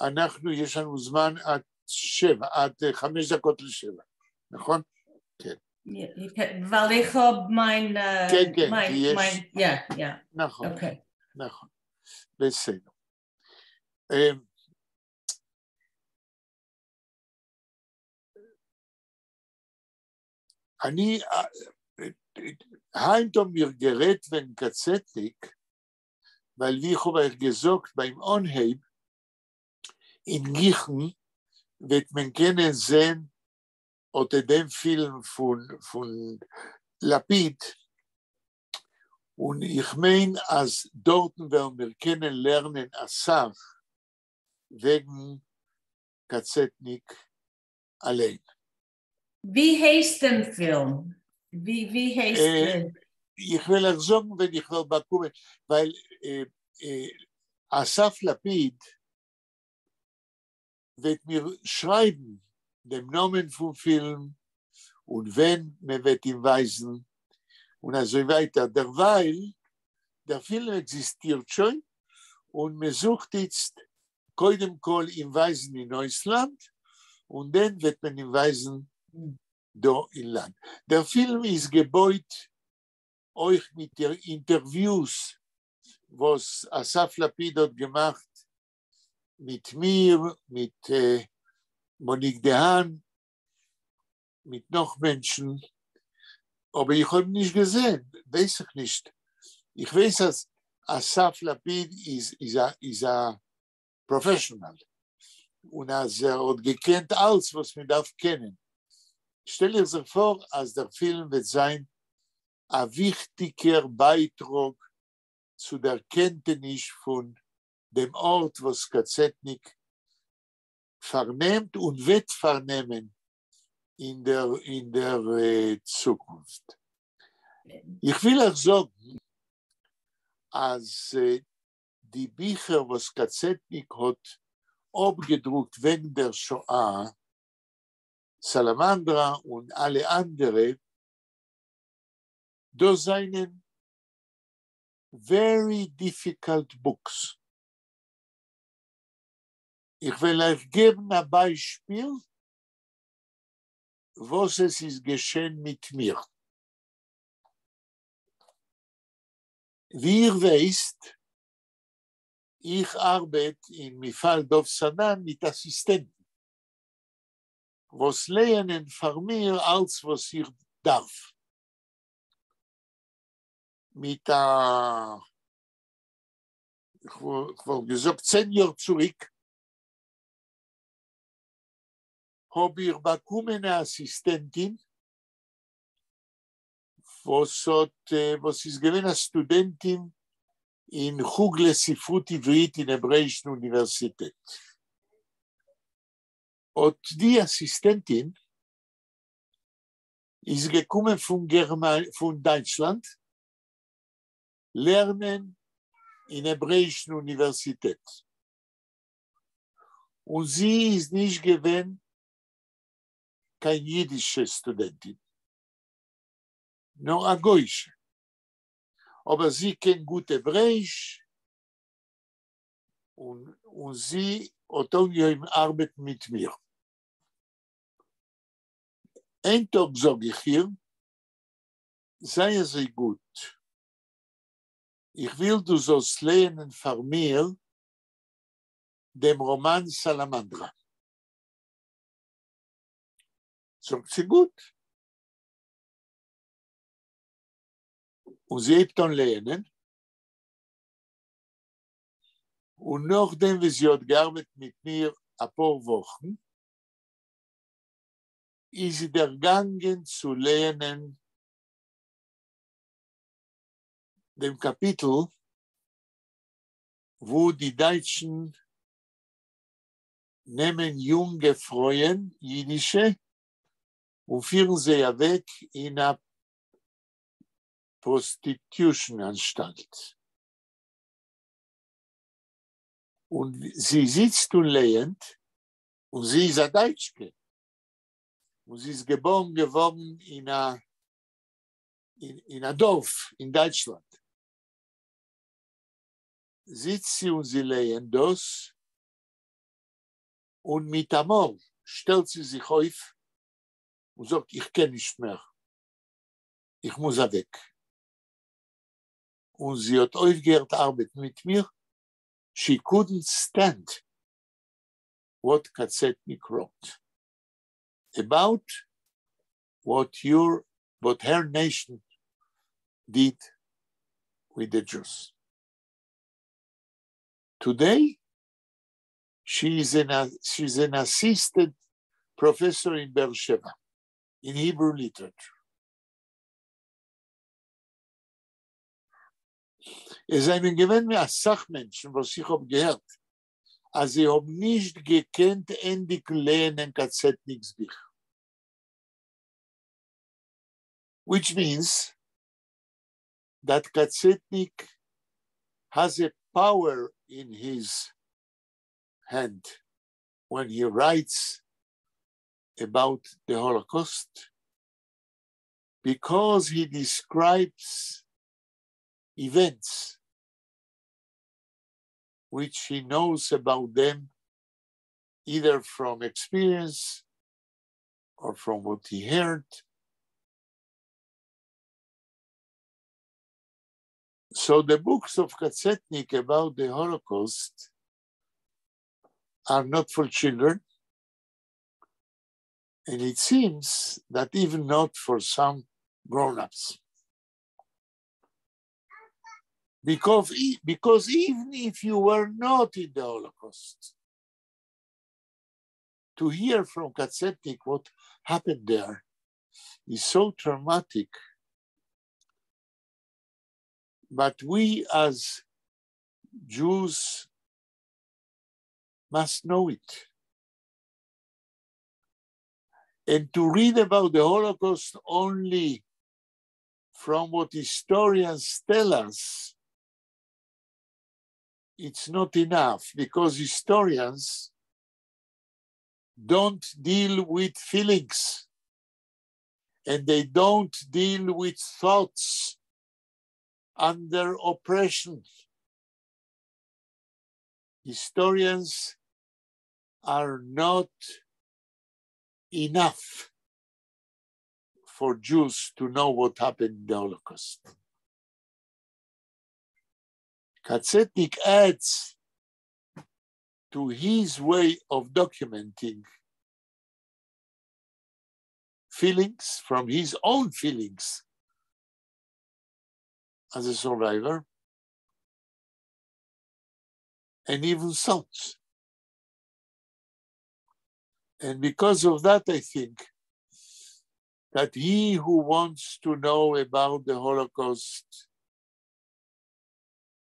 Speaker 1: אנחנו, יש לנו זמן עד 7, עד 6:55, נכון? כן.
Speaker 3: ווײַל איך האָב מײַן,
Speaker 1: כן, כן,
Speaker 3: מײַן,
Speaker 1: כי יש...
Speaker 3: מײַן, yeah.
Speaker 1: נכון, נכון, בסדר. אני, הײַנט האָבן מיר גערעדט וועגן קאַצעטניק, ווײַל ווי איך האָב אײַך געזאָגט, בײַם אָנהייב, אין גיכן וועט מען קענען זען אָט דעם פֿילם פֿון לפיד, און איך מיין, אַז דאָרטן וועלן מיר קענען לערנען אַ סך וועגן קאַצעטניק אַליין.
Speaker 3: ווי הייסט דעם פֿילם? ווי הייסט דער?
Speaker 1: איך וועל אײַך זאָגן, ווען איך וועל באַקומען, ווײַל אסף לפיד וועט מיר שרײַבן דעם נאָמען פֿון פֿילם און ווען מע וועט אים ווײַזן און אַזוי ווײַטער. דערווײַל, דער פֿילם עקזיסטירט שוין און מע זוכט איצט קודם כּל אים ווײַזן אין אויסלאַנד און דאַן וועט מען אים ווײַזן דאָ אין לאַנד. דער פֿילם איז געבויט אויך מיט די אינטערוויוס, וואָס אסף לפיד האָט געמאַכט מיט מיר, מיט מוניק דהאן, מיט נאָך מענטשן. אָבער איך האָב נישט געזען, ווייס איך נישט. איך ווייס אַז אסף לפיד איז איז אַ איז אַ professional און אַז ער האָט געקענט אַלץ וואָס מען דאַרף קענען. שטעל איך זיך פֿאָר, אַז דער פֿילם וועט זײַן אַ וויכטיקער בײַטראָג צו דער קענטעניש פֿון דעם אָרט וואָס קאַצעטניק פֿאַרנעמט און וועט פֿאַרנעמען אין דער אין דער צוקונפֿט. איך וויל אײַך זאָגן, אַז די ביכער וואָס קאַצעטניק האָט אָפּגעדרוקט וועגן דער שואה, סאַלאַמאַנדראַ און אַלע אַנדערע, דאָס זײַנען very difficult books. איך וועל אײַך געבן אַ בײַשפּיל, וואָס עס איז געשען מיט מיר. ווי איר ווייסט, איך אַרבעט אין מפעל דוב סדן מיט אַסיסטענטן, וואָס לייענען פֿאַר מיר אַלץ וואָס איך דאַרף. מיט אַ, איך וואָלט געזאָגט, 10 יאָר צוריק, האָב איך באַקומען אַ אַסיסטענטין, וואָס האָט, וואָס איז געווען אַ סטודענטין אין חוג לספרות עברית אין העברעיִשן אוניווערסיטעט. אָט די אַסיסטענטין איז געקומען פֿון גערמאַ פֿון דײַטשלאַנד לערנען אין העברעיִשן אוניווערסיטעט. און זי איז נישט געווען קיין ייִדישע סטודענטין, נאָר אַ גויִשע. אָבער זי קען גוט העברעיִש, און, און זי האָט אָנגעהויבן אַרבעטן מיט מיר. איין טאָג זאָג איך איר, זײַ אַזוי גוט, איך וויל דו זאָלסט לייענען פֿאַר מיר דעם ראָמאַן סאַלאַמאַנדראַ. זאָגט זי, גוט. און זי הייבט אָן לייענען. און נאָך דעם, ווי זי האָט געאַרבעט מיט מיר אַ פּאָר וואָכן, איז זי דערגאַנגען צו לייענען דעם קאַפּיטל, וווּ די דײַטשן נעמען יונגע פֿרויען, ייִדישע, און פֿירן זיי אַוועק אין אַ פּראָסטיטושן־אַנשטאַלט. און זי זיצט און לייענט, און זי איז אַ דײַטשקע. און זי איז געבוירן געוואָרן אין אַ, אין, אין אַ דאָרף אין דײַטשלאַנד. זיצט זי און זי לייענט דאָס, און מיט אַ מאָל שטעלט זי זיך אויף און זאָגט, איך קען נישט מער, איך מוז אַוועק. און זי האָט אויפֿגעהערט אַרבעטן מיט מיר. She couldn't stand what Katzetnik wrote about what her nation did with the Jews. Today, she's an assistant professor in Beersheba, in Hebrew literature. עס זענען געווען אַ סך מענטשן, וואָס איך האָב געהערט, אַז זיי האָבן נישט געקענט ענדיקן לייענען קאַצעטניקס בוך. Which means that Katzetnik has a power in his hand when he writes about the Holocaust, because he describes events which he knows about them either from experience or from what he heard. So the books of Katzetnik about the Holocaust are not for children. And it seems that even not for some grown-ups. Because even if you were not in the Holocaust, to hear from Ka-Tzetnik what happened there is so traumatic. But we as Jews must know it. And to read about the Holocaust only from what historians tell us, it's not enough, because historians don't deal with feelings and they don't deal with thoughts under oppression. Historians are not enough for Jews to know what happened in the Holocaust. Ka-Tzetnik adds to his way of documenting feelings from his own feelings as a survivor, and even thoughts. And because of that, I think that he who wants to know about the Holocaust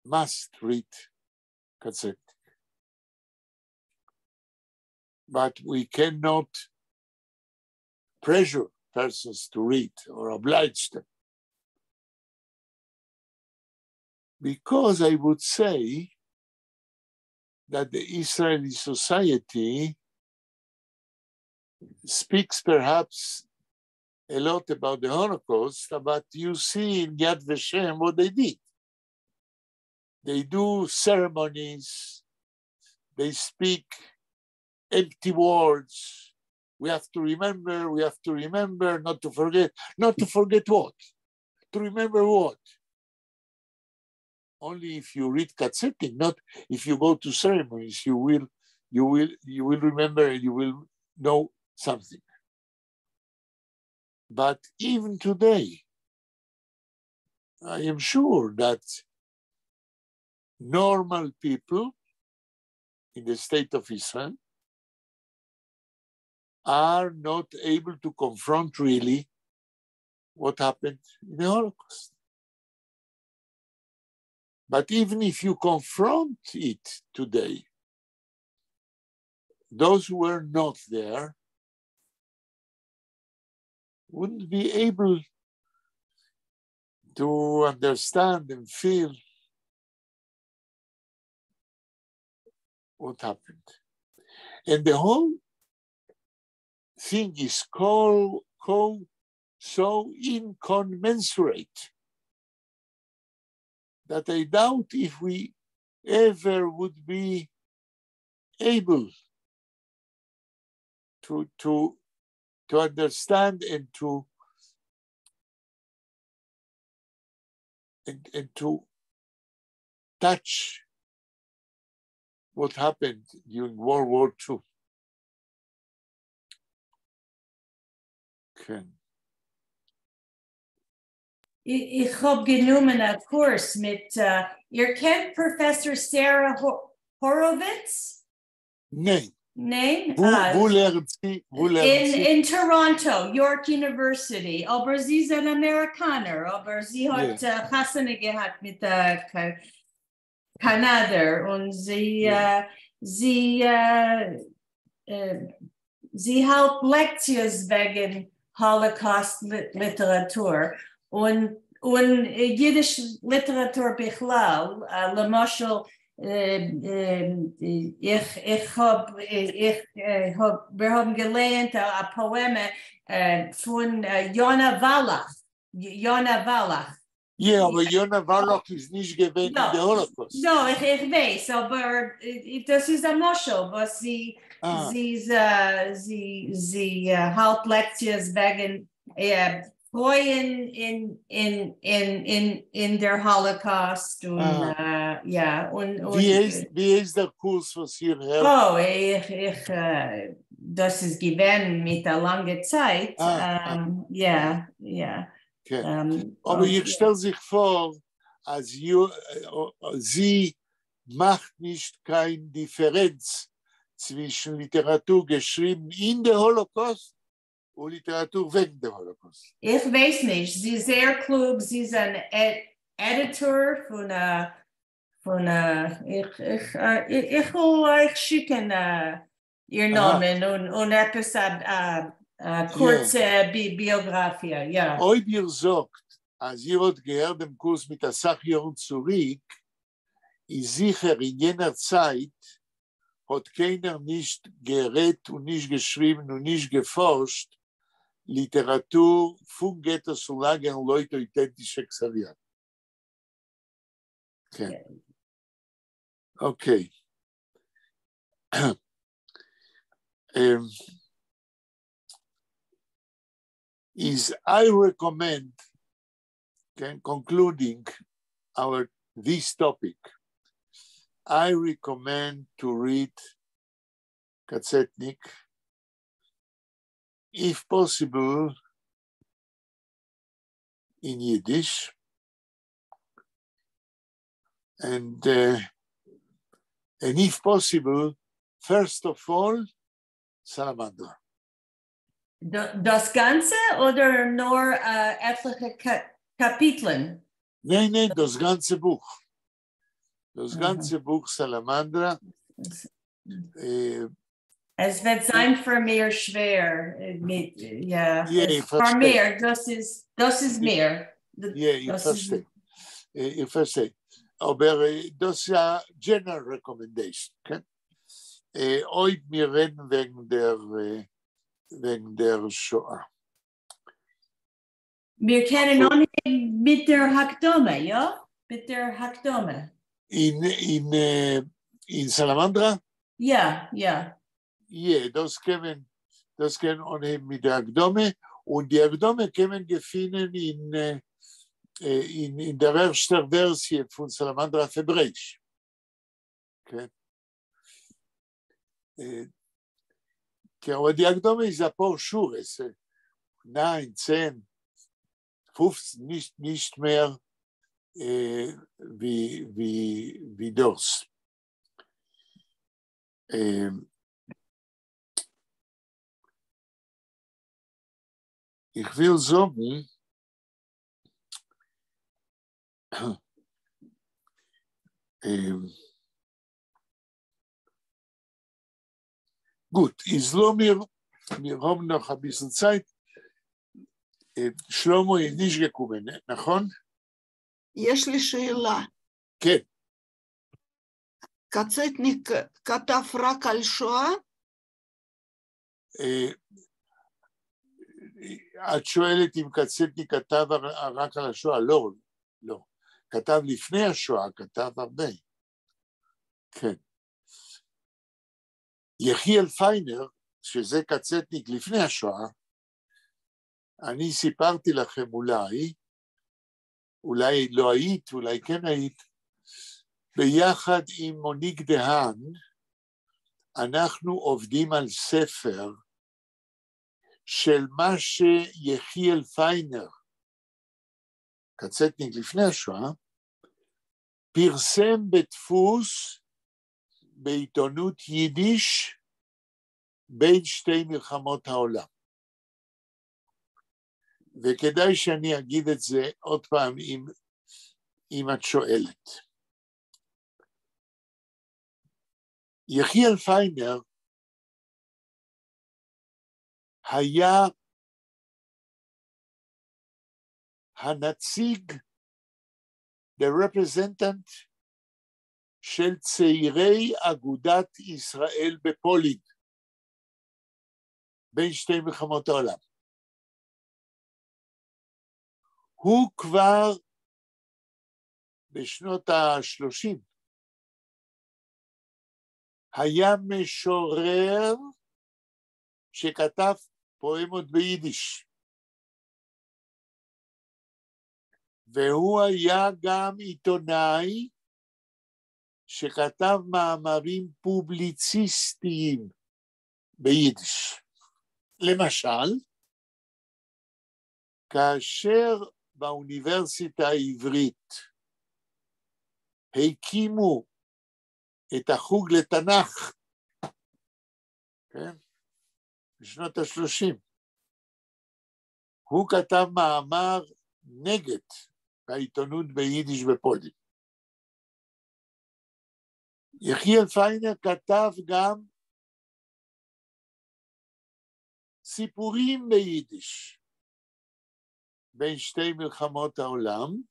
Speaker 1: must read Ka-Tzetnik. But we cannot pressure persons to read or oblige them. Because I would say that the Israeli society speaks perhaps a lot about the Holocaust, but you see in Yad Vashem what they did. They do ceremonies, they speak empty words. We have to remember, we have to remember, not to forget. Not to forget what? To remember what? Only if you read Ka-Tzetnik, not if you go to ceremonies, you will remember and you will know something. But even today, I am sure that normal people in the state of Israel are not able to confront really what happened in the Holocaust. But even if you confront it today, those who were not there wouldn't be able to understand and feel what happened. And the whole thing is so incommensurate that I doubt if we ever would be able to understand and to touch what happened during World War II. כן.
Speaker 3: איך האָב גענומען אַ קורס מיט, איר קענט Professor Sarah Horowitz?
Speaker 1: ניין.
Speaker 3: ניין?
Speaker 1: וווּ לערנט זי? וווּ לערנט זי?
Speaker 3: In Toronto, York University. אָבער זי איז אַן אַמעריקאַנער, אָבער זי האָט חתונה געהאַט מיט אַ קאַנאַדער און זי האַלט לעקציעס וועגן Holocaust-ליטעראַטור און ייִדיש ליטעראַטור בכלל. למשל, מיר האָבן געלערנט אַ פּאָעמע פֿון יונה וואַלאַך. יונה וואַלאַך.
Speaker 1: Ja, אָבער יונה וואַלאַך איז נישט געווען אין
Speaker 3: No.
Speaker 1: דער Holocaust.
Speaker 3: No, איך ווייס, אָבער דאָס איז אַ משל, וואָס זי האַלט לעקציעס וועגן פֿרויען אין דער Holocaust און, יאָ, און
Speaker 1: ווי הייסט דער קורס, וואָס איר הערט?
Speaker 3: אוי, דאָס איז געווען מיט אַ לאַנגע צײַט. יאָ.
Speaker 1: כן. אָבער איך שטעל זיך פֿאָר, אַז זי מאַכט נישט קיין דיפֿערענץ צווישן ליטעראַטור געשריבן אין דער האָלאָקאָסט און ליטעראַטור וועגן דעם האָלאָקאָסט.
Speaker 3: איך ווייס נישט. זי איז זייער קלוג, זי איז אַן עדיטאָר פֿון אַ פֿון אַ איך איך איך וועל אײַך שיקן איר נאמען און עפעס א קורצע ביאגראפיע, יא.
Speaker 1: אויב איר זאגט אז איר האט געהערט דעם קורס מיט אסאך יארן צוריק, איז זיכער אין יענער צייט האט קיינער נישט גערעדט און נישט געשריבן און נישט געפארשט ליטעראטור פון געטאס און לאגערן לויט אויטענטישע כתב-יד. כן. אקעי. איז I recommend, כן, concluding our this topic, I recommend to read Ka-Tzetnik, if possible, in Yiddish, and and if possible, first of all, Salamandra.
Speaker 3: דאָס גאַנצע אָדער נאָר עטלעכע קאַפּיטלען?
Speaker 1: ניין, ניין, דאָס גאַנצע בוך. דאָס גאַנצע בוך סאַלאַמאַנדראַ.
Speaker 3: עס וועט זײַן פֿאַר מיר שווער מיט, יאָ, פֿאַר מיר, דאָס איז, דאָס איז מיר.
Speaker 1: יאָ, איך פֿאַרשטיי. איך פֿאַרשטיי. אָבער דאָס איז אַ general recommendation, כן? אויב מיר רעדן וועגן דער, וועגן דער שואה.
Speaker 3: מיר קענען אָנהייבן מיט דער הקדמה, יאָ? מיט דער הקדמה.
Speaker 1: אין סאַלאַמאַנדראַ?
Speaker 3: יאָ, יאָ.
Speaker 1: יע, דאָס קען מען, דאָס קען אָנהייבן מיט דער הקדמה, און די הקדמה קען מען געפֿינען אין דער ערשטער ווערסיע פֿון סאַלאַמאַנדראַ אויף העברעיִש. כן? כן, אָבער די הקדמה איז אַ פּאָר שורות, נײַן, 10, 15, נישט, נישט מער ווי דאָס. איך וויל זאָגן, גוט, איז לאָמיר, מיר האָבן נאָך אַ ביסל צײַט. שלמה איז נישט געקומען, נכון?
Speaker 2: יש לי שאלה.
Speaker 1: כן.
Speaker 2: קצטניק כתב רק על שואה?
Speaker 1: את שואלת אם קצטניק כתב רק על השואה? לא, לא. כתב לפני השואה, כתב הרבה. כן. יחיאל פיינר, שזה קצטניק לפני השואה, אני סיפרתי לכם אולי, אולי לא היית, אולי כן היית, ביחד עם מוניק דהן, אנחנו עובדים על ספר של מה שיחיאל פיינר, קצטניק לפני השואה, פרסם בדפוס בעיתונות יידיש בין שתי מלחמות העולם. וכדאי שאני אגיד את זה עוד פעם, אם את שואלת. יחיאל פיינר היה הנציג, the representant של צעירי אגודת ישראל בפולין, בין שתי מלחמות העולם. הוא כבר בשנות ה-30 היה משורר שכתב פואמות ביידיש. והוא היה גם עיתונאי שכתב מאמרים פובליציסטיים ביידיש. למשל, כאשר באוניברסיטה העברית הקימו את החוג לתנ"ך, כן? בשנות ה-30, הוא כתב מאמר נגד העיתונות ביידיש בפולין. יחיאל פיינר כתב גם סיפורים ביידיש בין שתי מלחמות העולם,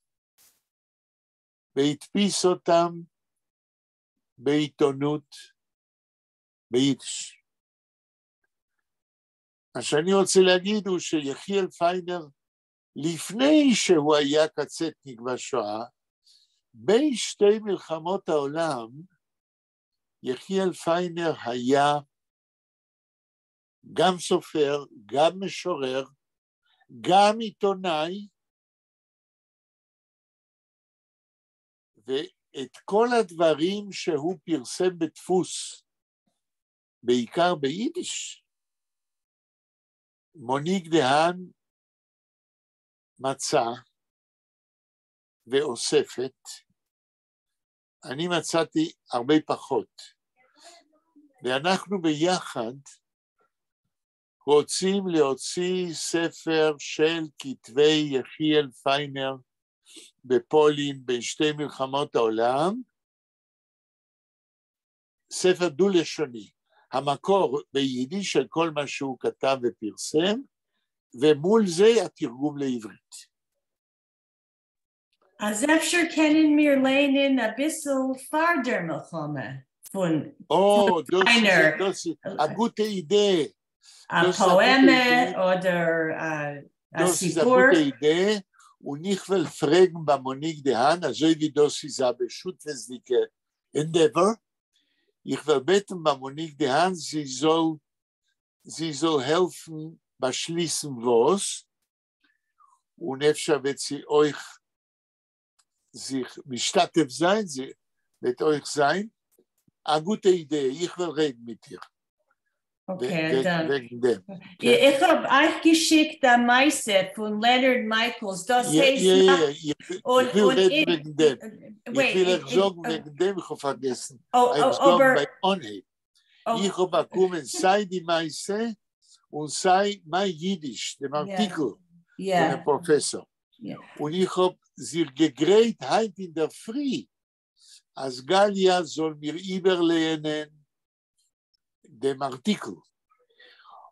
Speaker 1: והדפיס אותם בעיתונות ביידיש. מה שאני רוצה להגיד הוא שיחיאל פיינר, לפני שהוא היה קצטניק בשואה, בין שתי מלחמות העולם, יחיאל פיינר היה גם סופר, גם משורר, גם עיתונאי, ואת כל הדברים שהוא פרסם בדפוס, בעיקר ביידיש, מוניק דהן מצא ואוספת, אני מצאתי הרבה פחות. ואנחנו ביחד רוצים להוציא ספר של כתבי יחיאל פיינר בפולין בין שתי מלחמות העולם, ספר דו-לשוני, המקור ביידיש של כל מה שהוא כתב ופרסם, ומול זה התרגום לעברית.
Speaker 3: אַז אפֿשר קענען מיר לייענען אַ ביסל פֿאַר דער מלחמה פֿון
Speaker 1: או, דאָס איז
Speaker 3: פיינער.
Speaker 1: דאָס איז אַ גוטע אידעע.
Speaker 3: אַ
Speaker 1: דאָס איז אַ גוטע
Speaker 3: פּאָעמע
Speaker 1: אידעע.
Speaker 3: אָדער אַ
Speaker 1: דאָס איז אַ
Speaker 3: סיפּור.
Speaker 1: גוטע אידעע, און איך וועל פֿרעגן בײַ מוניק דהאן, אַזוי ווי דאָס איז אַ בשותּפֿותדיקע endeavor, איך וועל בעטן בײַ מוניק דהאן, זי זאָל העלפֿן באַשליסן וואָס, און אפֿשר וועט זי אויך זיך משתתף זײַן, זי וועט אויך זײַן. אַ גוטע אידעע, איך וועל רעדן מיט איר.
Speaker 3: Okay, דאַן.
Speaker 1: וועגן דעם.
Speaker 3: איך האָב אײַך געשיקט אַ מעשׂה פֿון לעאָנאַרד מייקלס, דאָס הייסט
Speaker 1: יאָ, יאָ, איך
Speaker 3: און,
Speaker 1: וויל
Speaker 3: און
Speaker 1: רעדן
Speaker 3: אין,
Speaker 1: וועגן דעם. איך
Speaker 3: wait,
Speaker 1: וויל אײַך
Speaker 3: אין,
Speaker 1: זאָגן וועגן דעם, איך האָב פֿאַרגעסן.
Speaker 3: Oh,
Speaker 1: אײַך
Speaker 3: oh,
Speaker 1: זאָגן
Speaker 3: אָבער,
Speaker 1: בײַם אָנהייב.
Speaker 3: oh,
Speaker 1: איך האָב באַקומען סײַ די מעשׂה און סײַ מײַן ייִדיש, דעם אַרטיקל פֿון דעם פּראָפֿעסאָר. און איך האָב זיך געגרייט הײַנט אין דער פֿרי, אַז גאַליאַ זאָל מיר איבערלייענען דעם אַרטיקל.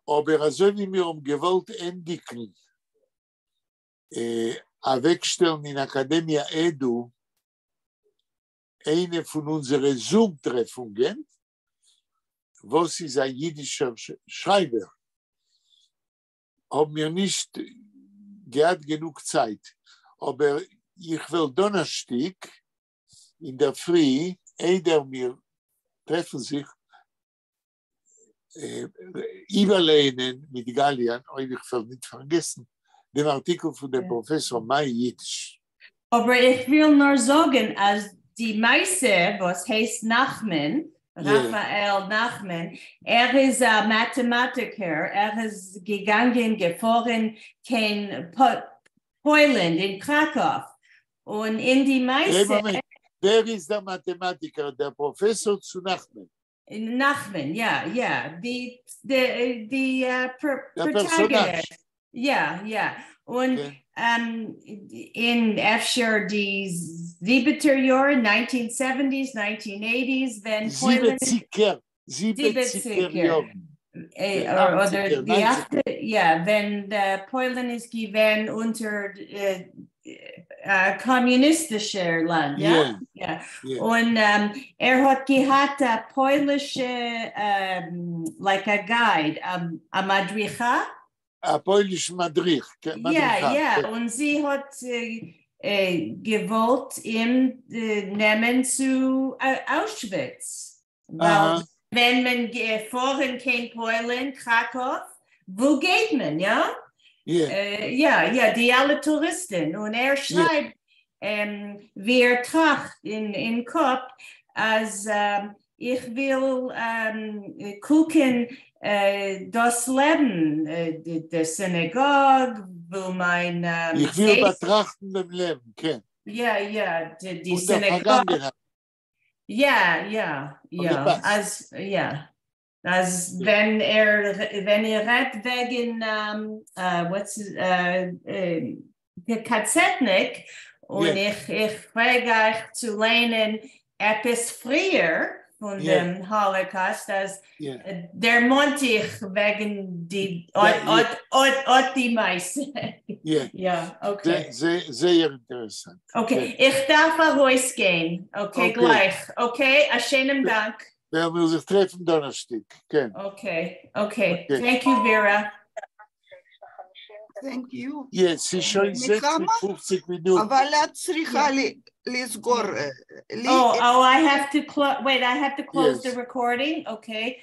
Speaker 1: אָבער אַזוי ווי מיר האָבן געוואָלט ענדיקן, אַוועקשטעלן אין אַקאַדעמיע עדו איינע פֿון אונדזערע Zoom-טרעפֿונגען, וואָס איז אַ ייִדישער שרײַבער, האָבן מיר נישט געהאַט גענוג צײַט. אָבער איך וועל דאָנערשטיק אין דער פֿרי, איידער מיר טרעפֿן זיך, איבערלייענען מיט גאַליאַן, אויב איך וועל ניט פֿאַרגעסן, דעם אַרטיקל פֿון דעם פּראָפֿעסאָר מײַן ייִדיש.
Speaker 3: אָבער איך וויל נאָר זאָגן, אַז די מעשׂה, וואָס הייסט נחמן, רפֿאל נחמן, ער איז אַ מאַטעמאַטיקער, ער איז געגאַנגען, געפֿאָרן קיין פּוילן, אין קראַקע. און אין די מעשׂה...
Speaker 1: מאָמענט, ווער איז דער מאַטעמאַטיקער? דער פּראָפֿעסאָר צי נחמן?
Speaker 3: נחמן, יאָ. די
Speaker 1: דער
Speaker 3: protagonist.
Speaker 1: פּערסאָנאַזש.
Speaker 3: יאָ. און אין אפֿשר די זיבעטער יאָר, 1970s, 1980s, ווען פּוילן...
Speaker 1: זיבעציקער, זיבעציקער יאָרן.
Speaker 3: אָדער די אַכטע, יאָ, ווען פּוילן איז געווען אונטער קאָמוניסטישער לאַנד, יאָ? יאָ. און ער האָט געהאַט אַ פּוילישע, like a guide, אַ מדריכה.
Speaker 1: אַ פּויליש מדריך, מדריכה.
Speaker 3: יאָ, און זי האָט געוואָלט אים נעמען צו אוישוויץ. ווײַל ווען מען געפֿאָרן קיין פּוילן, קראַקע, וווּ גייט מען, יאָ? יאָ, די אַלע טוריסטן. און ער שרײַבט, ווי ער טראַכט אין קאָפּ, אַז איך וויל קוקן דאָס לעבן, די סינאַגאָג, וווּ מײַן
Speaker 1: איך וויל באַטראַכטן דעם לעבן, כן.
Speaker 3: יאָ, יאָ, די
Speaker 1: פֿון דער
Speaker 3: סינאַגאָג.
Speaker 1: פֿאַרגאַנגענהייט.
Speaker 3: יאָ,
Speaker 1: געפּאַסט.
Speaker 3: אַז, יאָ. אַז ווען ער רעדט וועגן, what's, דער קאַצעטניק, און איך פֿרעג אײַך צו לייענען עפּעס פֿריִער פֿון דעם Holocaust, אַז דערמאָנט איך וועגן די, אָט, אָט, אָט די מעשׂה. יאָ, okay.
Speaker 1: זייער אינטערעסאַנט.
Speaker 3: Okay, איך דאַרף אַרויסגיין. Okay, גלײַך. Okay, אַ שיינעם דאַנק.
Speaker 1: וועלן מיר זיך טרעפֿן דאָנערשטיק. כן.
Speaker 3: Okay. Thank you, Vera.
Speaker 2: Thank you.
Speaker 1: Yes, ס'איז שוין 56 מינוט.
Speaker 2: אבל את צריכה לסגור.
Speaker 3: Oh, I have to close, wait, I have to close the recording? Okay.